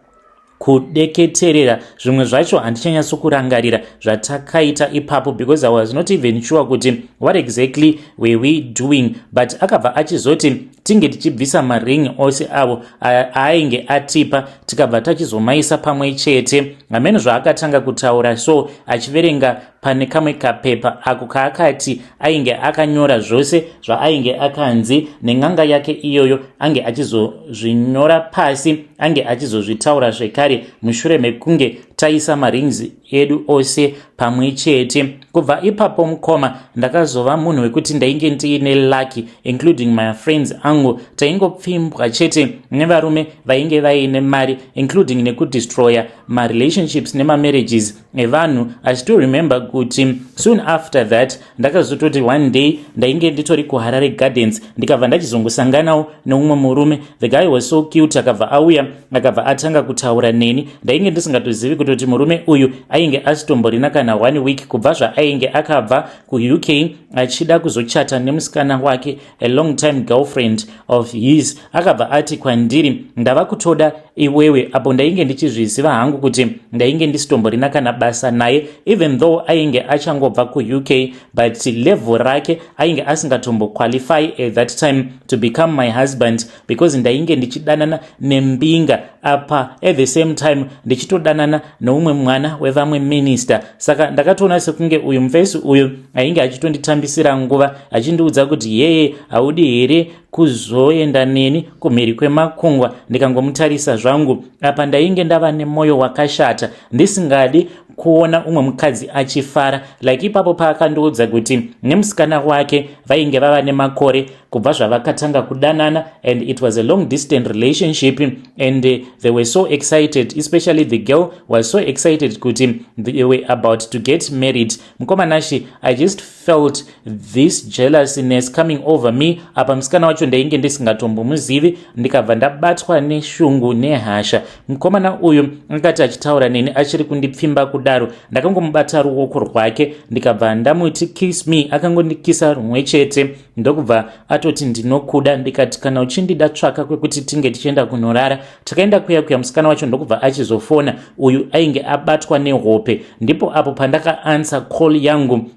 kudeketerera. Zvimwe zvacho handichanyatsokurangarira zvatakaita ipapo, because I was not even sure kuti what exactly were we doing, but akabva achizoti Tinge tichibvisa maring ose avo aainge atipa, tikabva tachizomaisa pamwe chete. Hameno zvaakatanga kutaura so, achiverenga pane kamwe kapepa ako kaakati ainge akanyora zvose zvaainge akanzi nen'anga yake iyoyo ange achizozvinyora pasi, ange achizozvitaura zvekare mushure mekunge taisa marings edu ose pamwe chete. Kubva ipapo, mukoma, ndakazova munhu wekuti ndainge ndiine lucky, including my friends angu. Taingopfimbwa chete nevarume vainge vaine mari, including nekudestroya marelationships nemamarriages evanhu. I still remember kuti soon after that ndakazototi one day ndainge nditori kuHarare Gardens, ndikabva ndachizongosanganawo neumwe murume. The guy was so cute. Akabva auya, akabva atanga kutaura neni. Ndainge ndisingatozivi kutoti murume uyu ainge asitomborina kana one week kubva zvaainge akabva kuUK achida kuzochata nemusikana wake, a long time girlfriend of his. Akabva ati kwandiri, "Ndava kutoda iwewe." Apo ndainge ndichizviziva hangu kuti ndainge ndisitomborina kana basa naye, even though ainge achangobva kuUK, but level rake ainge asingatomboqualify at that time to become my husband, because ndainge ndichidanana nembinga apa, at the same time ndichitodanana neumwe mwana wevamwe minister. Saka ndakatoona sekunge uyu mufesi uyu ainge achitonditambisira nguva, achindiudza kuti, "Yeye, haudi here kuzoenda neni kumhiri kwemakungwa?" Ndikangomutarisa zvangu. Apa ndainge ndava nemwoyo wakashata, ndisingadi kuona umwe mukadzi achifara. Like ipapo paakandiudza kuti nemusikana wake vainge vava nemakore kubva zvavakatanga kudanana, and it was a long distant relationship, and they were so excited, especially the girl was so excited kuti they were about to get married. Mukoma Nashe, I just felt this jealousness coming over me. Apa musikana wacho ndainge ndisingatombomuzivi. Ndikabva ndabatwa neshungu nehasha. Mukomana uyu akati achitaura neni achiri kundipfimba kudaro, ndakangomubata ruoko rwake, ndikabva ndamuti, "Kiss me." Akangondikisa rumwe chete, ndokubva atoti, "Ndinokuda." Ndikati, "Kana uchindida, tsvaka kwekuti tinge tichienda kunorara." Takaenda kuya kuya, musikana wacho ndokubva achizofona. Uyu ainge abatwa nehope. Ndipo apo pandakaanswer call yangu,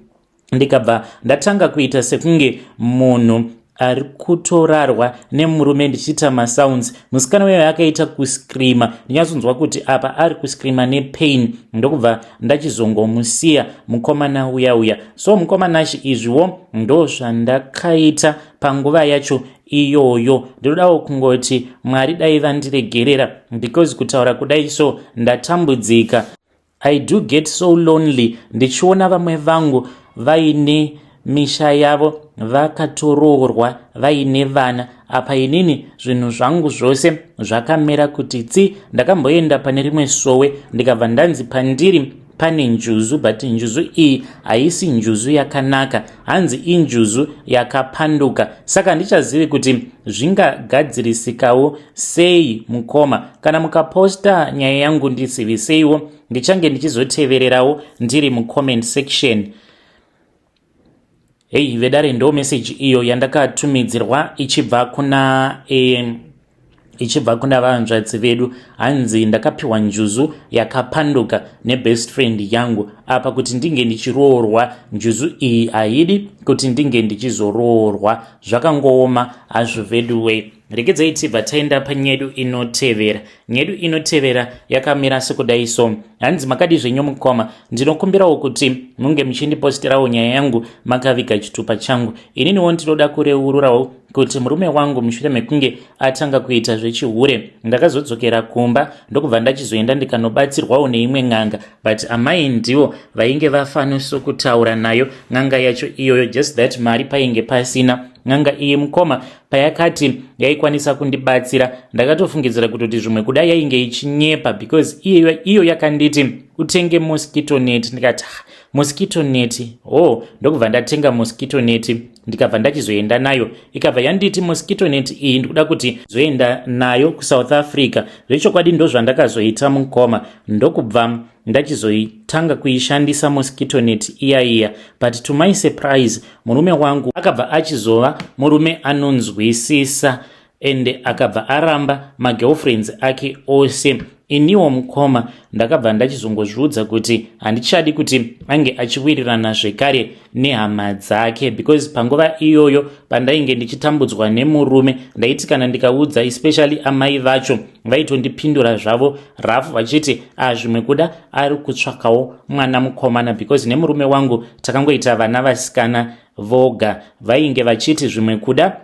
ndikabva ndatanga kuita sekunge munhu ari kutorarwa nemurume, ndichiita masounds. Musikana uyo akaita kuscreama. Ndinyatsonzwa kuti apa ari kuscreama nepain. Ndokubva ndachizongomusiya mukomana uya uya. So mukoma Nashe, izviwo ndo zvandakaita panguva yacho iyoyo. Ndinodawo kungoti Mwari dai vandiregerera, because kutaura kudai so ndatambudzika. I do get so lonely ndichiona vamwe vangu vaine misha yavo, vakatoroorwa, vaine vana. Apa inini zvinhu zvangu zvose zvakamera kuti tsi. Ndakamboenda pane rimwe sowe, ndikabva ndanzi pandiri pane njuzu, but njuzu iyi haisi njuzu yakanaka, hanzi injuzu yakapanduka. Saka handichazivi kuti zvingagadzirisikawo sei. Mukoma, kana mukaposta nyaya yangu, ndiziviseiwo. Ndichange ndichizotevererawo ndiri mucomment section. Hei vedare, ndo meseji iyo yandakatumidzirwa ichibva kuna vanzvadzi vedu. Hanzi ndakapiwa njuzu yakapanduka nebest friend yangu. Apa kuti ndinge ndichiroorwa, njuzu iyi haidi kuti ndinge ndichizoroorwa. Zvakangooma hazvo veduwe. Regedzai tibva taenda panyedu inotevera. Nyedu inotevera yakamira sekudai so. Hanzi, "Makadi zvenyu mukoma? Ndinokumbirawo kuti munge muchindiposterawo nyaya yangu makaviga chitupa changu. Ininiwo ndinoda kureururawo kuti murume wangu, mushure mekunge atanga kuita zvechihure, ndakazodzokera kumba, ndokubva ndachizoenda ndikanobatsirwawo neimwe n'anga, but amai ndivo vainge vafanisa kutaura nayo n'anga yacho iyoyo, just that mari painge pasina. N'anga iyi, mukoma, payakati yaikwanisa kundibatsira, ndakatofungidzira kutoti zvimwe kuda yainge ichinyepa, because iyo yakanditi utenge mosquito net. Ndikati, ah, mosquito net? Oh." Ndokubva ndatenga mosquito net, ndikabva ndachizoenda nayo. Ikabva yanditi, "Mosquito net iyi ndikuda kuti zoenda nayo kuSouth Africa." Zvechokwadi ndo zvandakazoita, mukoma. Ndokubva ndachizoitanga kuishandisa mosquito net iya iya, but to my surprise, murume wangu akabva achizova murume anonzwisisa, ende akabva aramba magirlfriends ake ose. Iniwo mukoma ndakabva ndachizongozviudza kuti handichadi kuti ange achiwirirana zvekare nehama dzake, because panguva iyoyo pandainge ndichitambudzwa nemurume, ndaiti kana ndikaudza, especially amai vacho, vaitondipindura zvavo rafu vachiti, "A, zvimwe kuda ari kutsvakawo mwana mukomana," because nemurume wangu takangoita vana vasikana voga. Vainge vachiti zvimwe kuda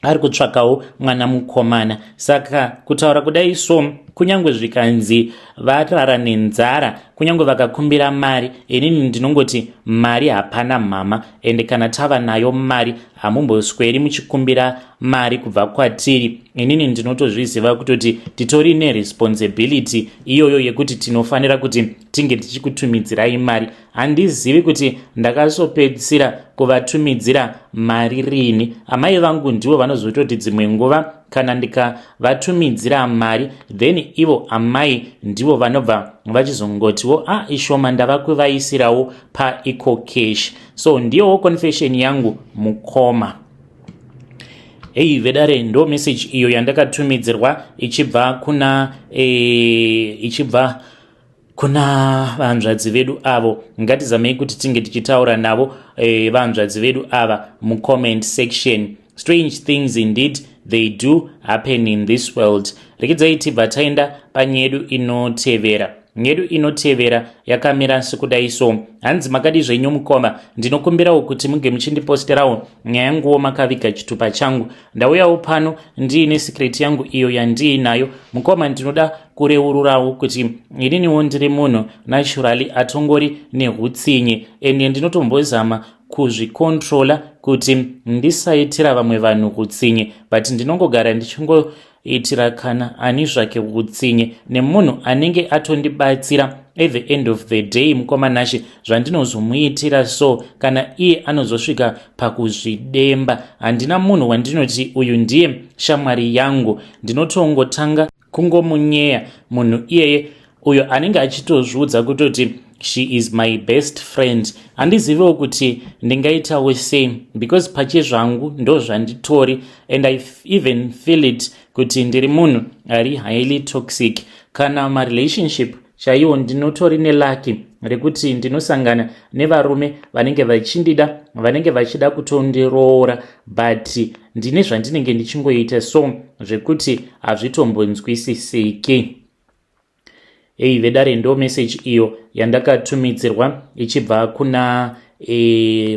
ari kutsvakawo mwana mukomana. Saka kutaura kudai so, kunyange zvikanzi varara nenzara, kunyange vakakumbira mari, inini ndinongoti mari hapana mhama, ende kana tava nayo mari, hamumbosweri muchikumbira mari kubva kwatiri. Inini ndinotozviziva kutoti titori neresponsibility iyoyo yekuti tinofanira kuti tinge tichikutumidzirai mari. Handizivi kuti ndakazopedzisira kuvatumidzira mari rini. Amai vangu ndivo vanozototi dzimwe nguva kana ndikavatumidzira mari, then ivo amai ndivo vanobva vachizongotiwo, "A, ah, ishoma, ndava kuvaisirawo paEcoCash." So ndiyowo confession yangu, mukoma. Hei vedare, ndo message iyo yandakatumidzirwa ichibva kuna vanzvadzi vedu avo. Ngatizamei kuti tinge tichitaura navo vanzvadzi vedu ava mucomment section. Strange things indeed, they do happen in this world. Rekedzai tibva taenda panyedu inotevera. Nyedu inotevera yakamira sekudai so. Hanzi, "Makadi zvenyu mukoma? Ndinokumbirawo kuti munge muchindiposterawo nyaya yanguwo makaviga chitupa changu. Ndauyawo pano ndiine secret yangu iyo yandiinayo. Mukoma, ndinoda kureururawo kuti ininiwo ndiri munhu naturally atongori neutsinye, ende ndinotombozama kuzvikontrola kuti ndisaitira vamwe vanhu utsinye, but ndinongogara ndichingoitira kana ani zvake utsinye nemunhu anenge atondibatsira. At the end of the day, mukoma Nashe, zvandinozomuitira so, kana iye anozosvika pakuzvidemba. Handina munhu wandinoti uyu ndiye shamwari yangu. Ndinotongotanga kungomunyeya munhu iyeye uyo anenge achitozviudza kutoti she is my best friend. Handiziviwo kuti ndingaitawo sei, because pachezvangu ndo zvanditori, and I even feel it kuti ndiri munhu ari highly toxic. Kana marelationship chaiwo, ndinotori neluck rekuti ndinosangana nevarume vanenge vachindida, vanenge vachida kutondiroora, but ndine zvandinenge ndichingoita so zvekuti hazvitombonzwisisiki." Ei vedare, ndo message iyo yandakatumidzirwa ichibva kuna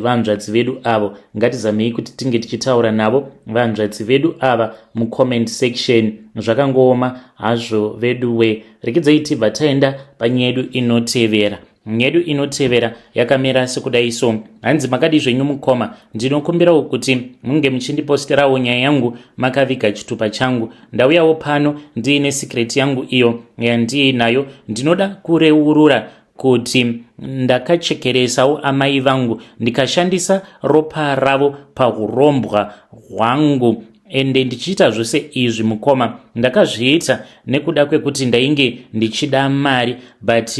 vanzvadzi vedu avo. Ngatizamei kuti tinge tichitaura navo vanzvadzi vedu ava mucomment section. Zvakangooma hazvo veduwe. Rekedzai tibva taenda panyedu inotevera. Nyedu inotevera yakamira sekudai so. Hanzi, "Makadi zvenyu mukoma? Ndinokumbirawo kuti munge muchindiposterawo nyaya yangu makaviga chitupa changu. Ndauyawo pano ndiine secret yangu iyo yandiinayo. Ndinoda kureurura kuti ndakachekeresawo amai vangu, ndikashandisa ropa ravo paurombwa hwangu. Ende ndichiita zvose izvi, mukoma, ndakazviita nekuda kwekuti ndainge ndichida mari. But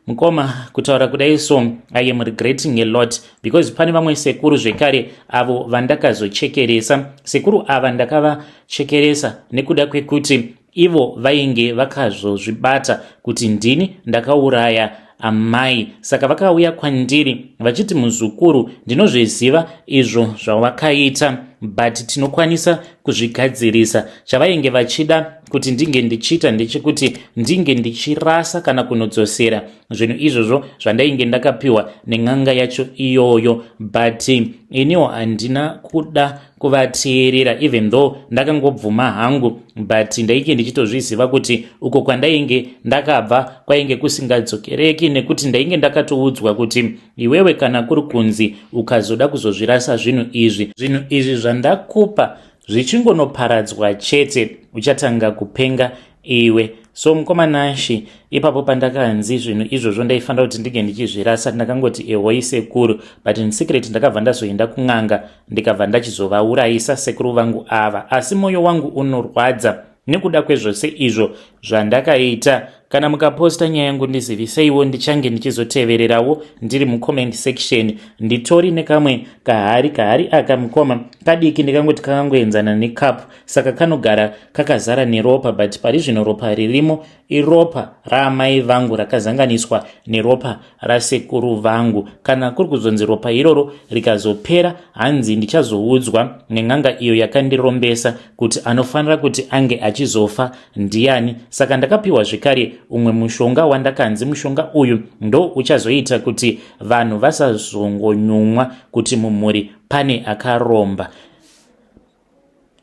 mukoma, kutaura kudai so, I am regretting a lot, because pane vamwe sekuru zvekare avo vandakazochekeresa. Sekuru ava ndakavachekeresa nekuda kwekuti ivo vainge vakazozvibata kuti ndini ndakauraya amai. Saka vakauya kwandiri vachiti, 'Muzukuru, ndinozviziva izvo zvawakaita, but tinokwanisa kuzvigadzirisa.' Chavainge vachida kuti ndinge ndichiita ndechekuti ndinge ndichirasa kana kunodzosera zvinhu izvozvo zvandainge ndakapiwa nen'anga yacho iyoyo. But iniwo handina kuda kuvateerera, even though ndakangobvuma hangu, but ndainge ndichitozviziva kuti uko kwandainge ndakabva kwainge kusingadzokereki, nekuti ndainge ndakatoudzwa kuti, 'Iwewe, kana kuri kunzi ukazoda kuzozvirasa zvinhu izvi, zvinhu izvi zvandakupa zvichingonoparadzwa chete, uchatanga kupenga iwe.' So mukoma Nashe, ipapo pandakanzi zvinhu izvozvo ndaifanira kuti ndinge ndichizvirasa, ndakangoti, 'Ehoi sekuru.' But in secret ndakabva ndazoenda kun'anga, ndikabva ndachizovaurayisa sekuru vangu ava. Asi mwoyo wangu unorwadza nekuda kwezvose izvo zvandakaita. Kana mukaposta nyaya yangu ndiziviseiwo, ndichange ndichizotevererawo ndiri mucomment section. Nditori nekamwe kahari, kahari aka mukoma kadiki, ndikangoti kakangoenzana necup, saka kanogara kakazara neropa, but pari zvino ropa ririmo iropa raamai vangu rakazanganiswa neropa rasekuru vangu. Kana kuri kuzonzi ropa iroro rikazopera, hanzi ndichazoudzwa nen'anga iyo yakandirombesa kuti anofanira kuti ange achizofa ndiani. Saka ndakapiwa zvekare umwe mushonga wandakanzi mushonga uyu ndo uchazoita kuti vanhu vasazongonyumwa kuti mumhuri pane akaromba.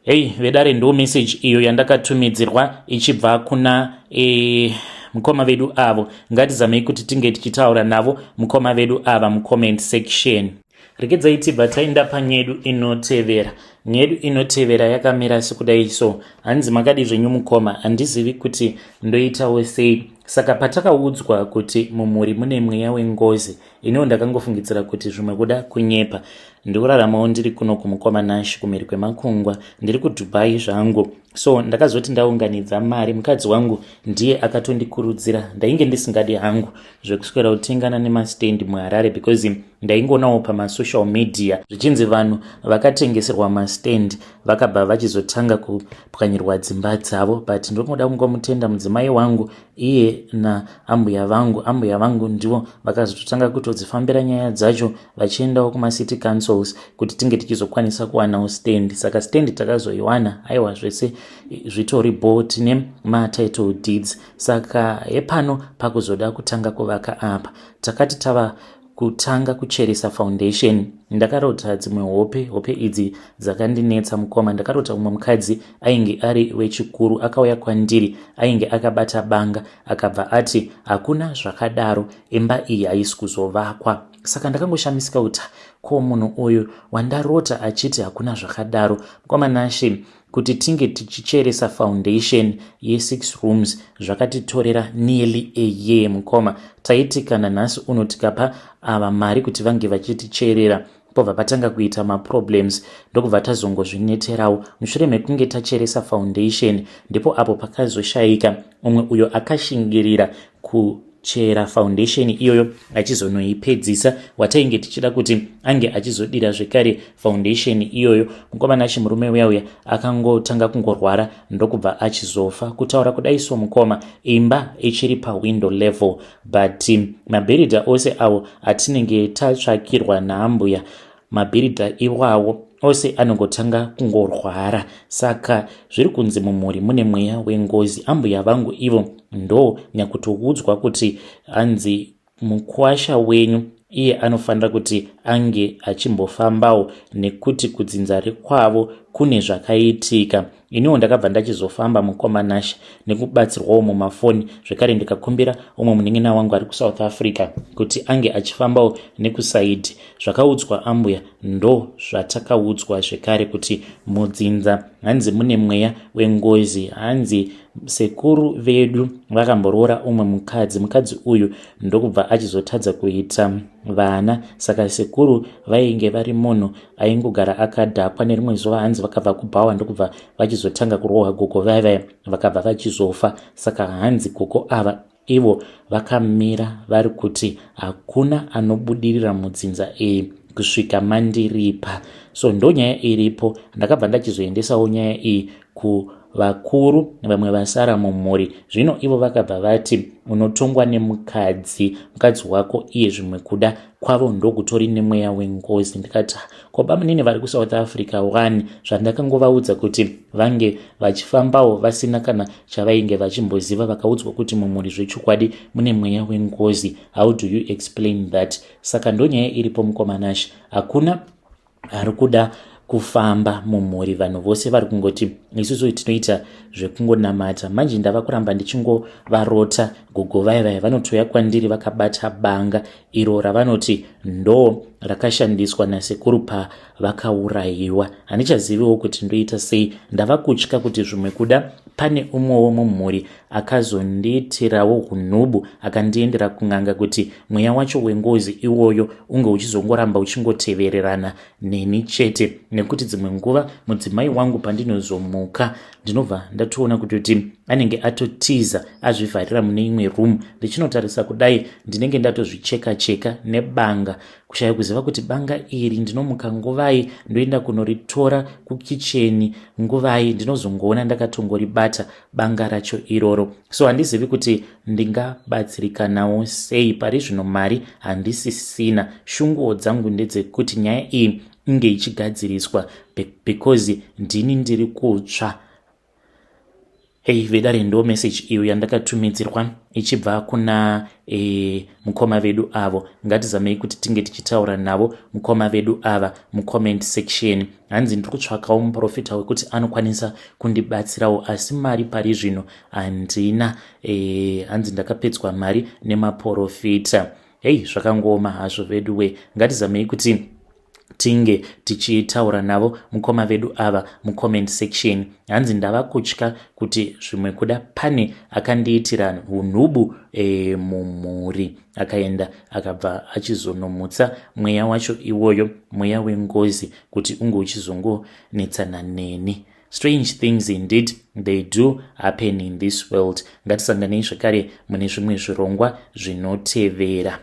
Hei vedare, ndo message iyo yandakatumidzirwa ichibva kuna mukoma vedu avo. Ngatizamei kuti tinge tichitaura navo mukoma vedu ava mucomment section. Regedzai tibva taenda panyedu inotevera. Nyedu inotevera yakamira sekudai so. Hanzi, "Makadi zvenyu mukoma? Handizivi kuti ndoitawo sei. Saka patakaudzwa kuti mumhuri mune mweya wengozi, iniwo ndakangofungidzira kuti zvimwe kuda kunyepa. Ndikuraramawo ndiri kuno kumukoma Nash, kumhiri kwemakungwa, ndiri kuDubai zvangu. So ndakazoti ndaunganidza mari, mukadzi wangu ndiye akatondikurudzira. Ndainge ndisingadi hangu zvekuswera kutengana nemastendi muHarare, because ndaingonawo pamasocial media zvichinzi vanhu vakatengeserwa mastand vakabva vachizotanga kupwanyirwa dzimba dzavo. But ndinoda kungomutenda mudzimai wangu, iye naambuya vangu. Ambuya vangu ndivo vakazototanga kutodzifambira nyaya dzacho, vachiendawo kumacity councils kuti tinge tichizokwanisa kuwanawo stand. Saka stand takazoiwana, aiwa, zvese zvitori bo, tine matitle deeds. Saka hepano pakuzoda kutanga kuvaka apa, takati tava kutanga kucheresa foundation, ndakarota dzimwe hope. Hope idzi dzakandinetsa mukoma. Ndakarota umwe mukadzi ainge ari wechikuru akauya kwandiri, ainge akabata banga, akabva ati hakuna zvakadaro, imba iyi haisi kuzovakwa. Saka ndakangoshamisika kuti ko munhu uyu wandarota achiti hakuna zvakadaro. Mukoma Nashe, kuti tinge tichicheresa foundation ye6 rooms zvakatitorera nearly a year mukoma. Taiti kana nhasi uno tikapa ava mari kuti vange vachiticherera, pobva patanga kuita maproblems, ndokubva tazongozvineterawo. Mushure mekunge tacheresa foundation, ndipo apo pakazoshayika umwe uyo akashingirira kuchera foundation iyoyo achizonoipedzisa, watainge tichida kuti ange achizodira zvekare foundation iyoyo. Mukoma Nashe, murume uya uya akangotanga kungorwara, ndokubva achizofa. Kutaura kudai so mukoma, imba ichiri pawindow level, but mabhiridha ose avo atinenge tatsvakirwa naambuya, mabhiridha iwawo ose anongotanga kungorwara. Saka zviri kunzi mumhuri mune mweya wengozi. Ambuya vangu ivo ndo nyakutoudzwa kuti hanzi mukwasha wenyu iye anofanira kuti ange achimbofambawo nekuti kudzinza rekwavo kune zvakaitika. Iniwo ndakabva ndachizofamba mukoma Nashe, nekubatsirwawo mumafoni zvekare. Ndikakumbira umwe munin'ina wangu ari kuSouth Africa kuti ange achifambawo nekusaidi. Zvakaudzwa ambuya ndo zvatakaudzwa zvekare, kuti mudzinza hanzi mune mweya wengozi. Hanzi sekuru vedu vakamboroora umwe mukadzi, mukadzi uyu ndokubva achizotadza kuita vana. Saka sekuru vainge vari munhu aingogara akadhakwa. Nerimwe zuva hanzi vakabva kubhawa, ndokubva vachizotanga kurohwa gogo vaivaya, vakabva vachizofa. Saka hanzi gogo ava ivo vakamira vari kuti hakuna anobudirira mudzinza iyi kusvika mandiripa. So ndo nyaya iripo. Ndakabva ndachizoendesawo nyaya iyi kuvakuru vamwe vasara mumhuri. Zvino ivo vakabva vati unotongwa nemukadzi, mukadzi wako iye zvimwe kuda kwavo ndokutori nemweya wengozi. Ndikati, ko bamunini vari kuSouth Africa one, zvandakangovaudza kuti vange vachifambawo vasina kana chavainge vachimboziva, vakaudzwa kuti mumhuri zvechokwadi mune mweya wengozi, how do you explain that? Saka ndonyaya iripo mukoma Nashe. Hakuna ari kuda kufamba mumhuri, vanhu vose vari kungoti isusu tinoita zvekungonamata. Manje ndava kuramba ndichingovarota gogo vai, vai vanotouya kwandiri vakabata banga iro ravanoti ndo Rakashandiswa nasekuru pavakaurayiwa. Handichaziviwo kuti ndoita sei. Ndava kutya kuti zvimwe kuda pane umwewo mumhuri akazondiitirawo hunhubu, akandiendera kun'anga kuti mweya wacho wengozi iwoyo unge uchizongoramba uchingotevererana neni chete, nekuti dzimwe nguva mudzimai wangu pandinozomuka ndinobva ndatoona kutoti anenge atotiza, azvivharira mune imwe room. Ndichinotarisa kudai, ndinenge ndatozvicheka cheka nebanga, kushaya kuziva kuti banga iri ndinomuka nguvai, ndoenda kunoritora kukicheni nguvai. Ndinozongoona ndakatongoribata banga racho iroro. So handizivi kuti ndingabatsirikanawo sei. Pari zvino mari handisisina. Shunguwo dzangu ndedzekuti nyaya iyi inge ichigadziriswa because ndini ndiri kutsva. Hei vedare, ndo message iyo yandakatumidzirwa ichibva kuna mukoma vedu avo. Ngatizamei kuti tinge tichitaura navo mukoma vedu ava mucomment section. Hanzi ndiri kutsvakawo muprofita wekuti anokwanisa kundibatsirawo, asi mari pari zvino handina. Hanzi ndakapedzwa mari nemaprofita. Hei, zvakangooma hazvo vedu we. Ngatizamei kuti tinge tichitaura navo mukoma vedu ava mucomment section. Hanzi ndava kutya kuti zvimwe kuda pane akandiitira unhubu mumhuri, akaenda akabva achizonomutsa mweya wacho iwoyo, mweya wengozi, kuti unge uchizongonetsana neni. Strange things indeed, they do happen in this world. Ngatisanganei zvekare mune zvimwe zvirongwa zvinotevera.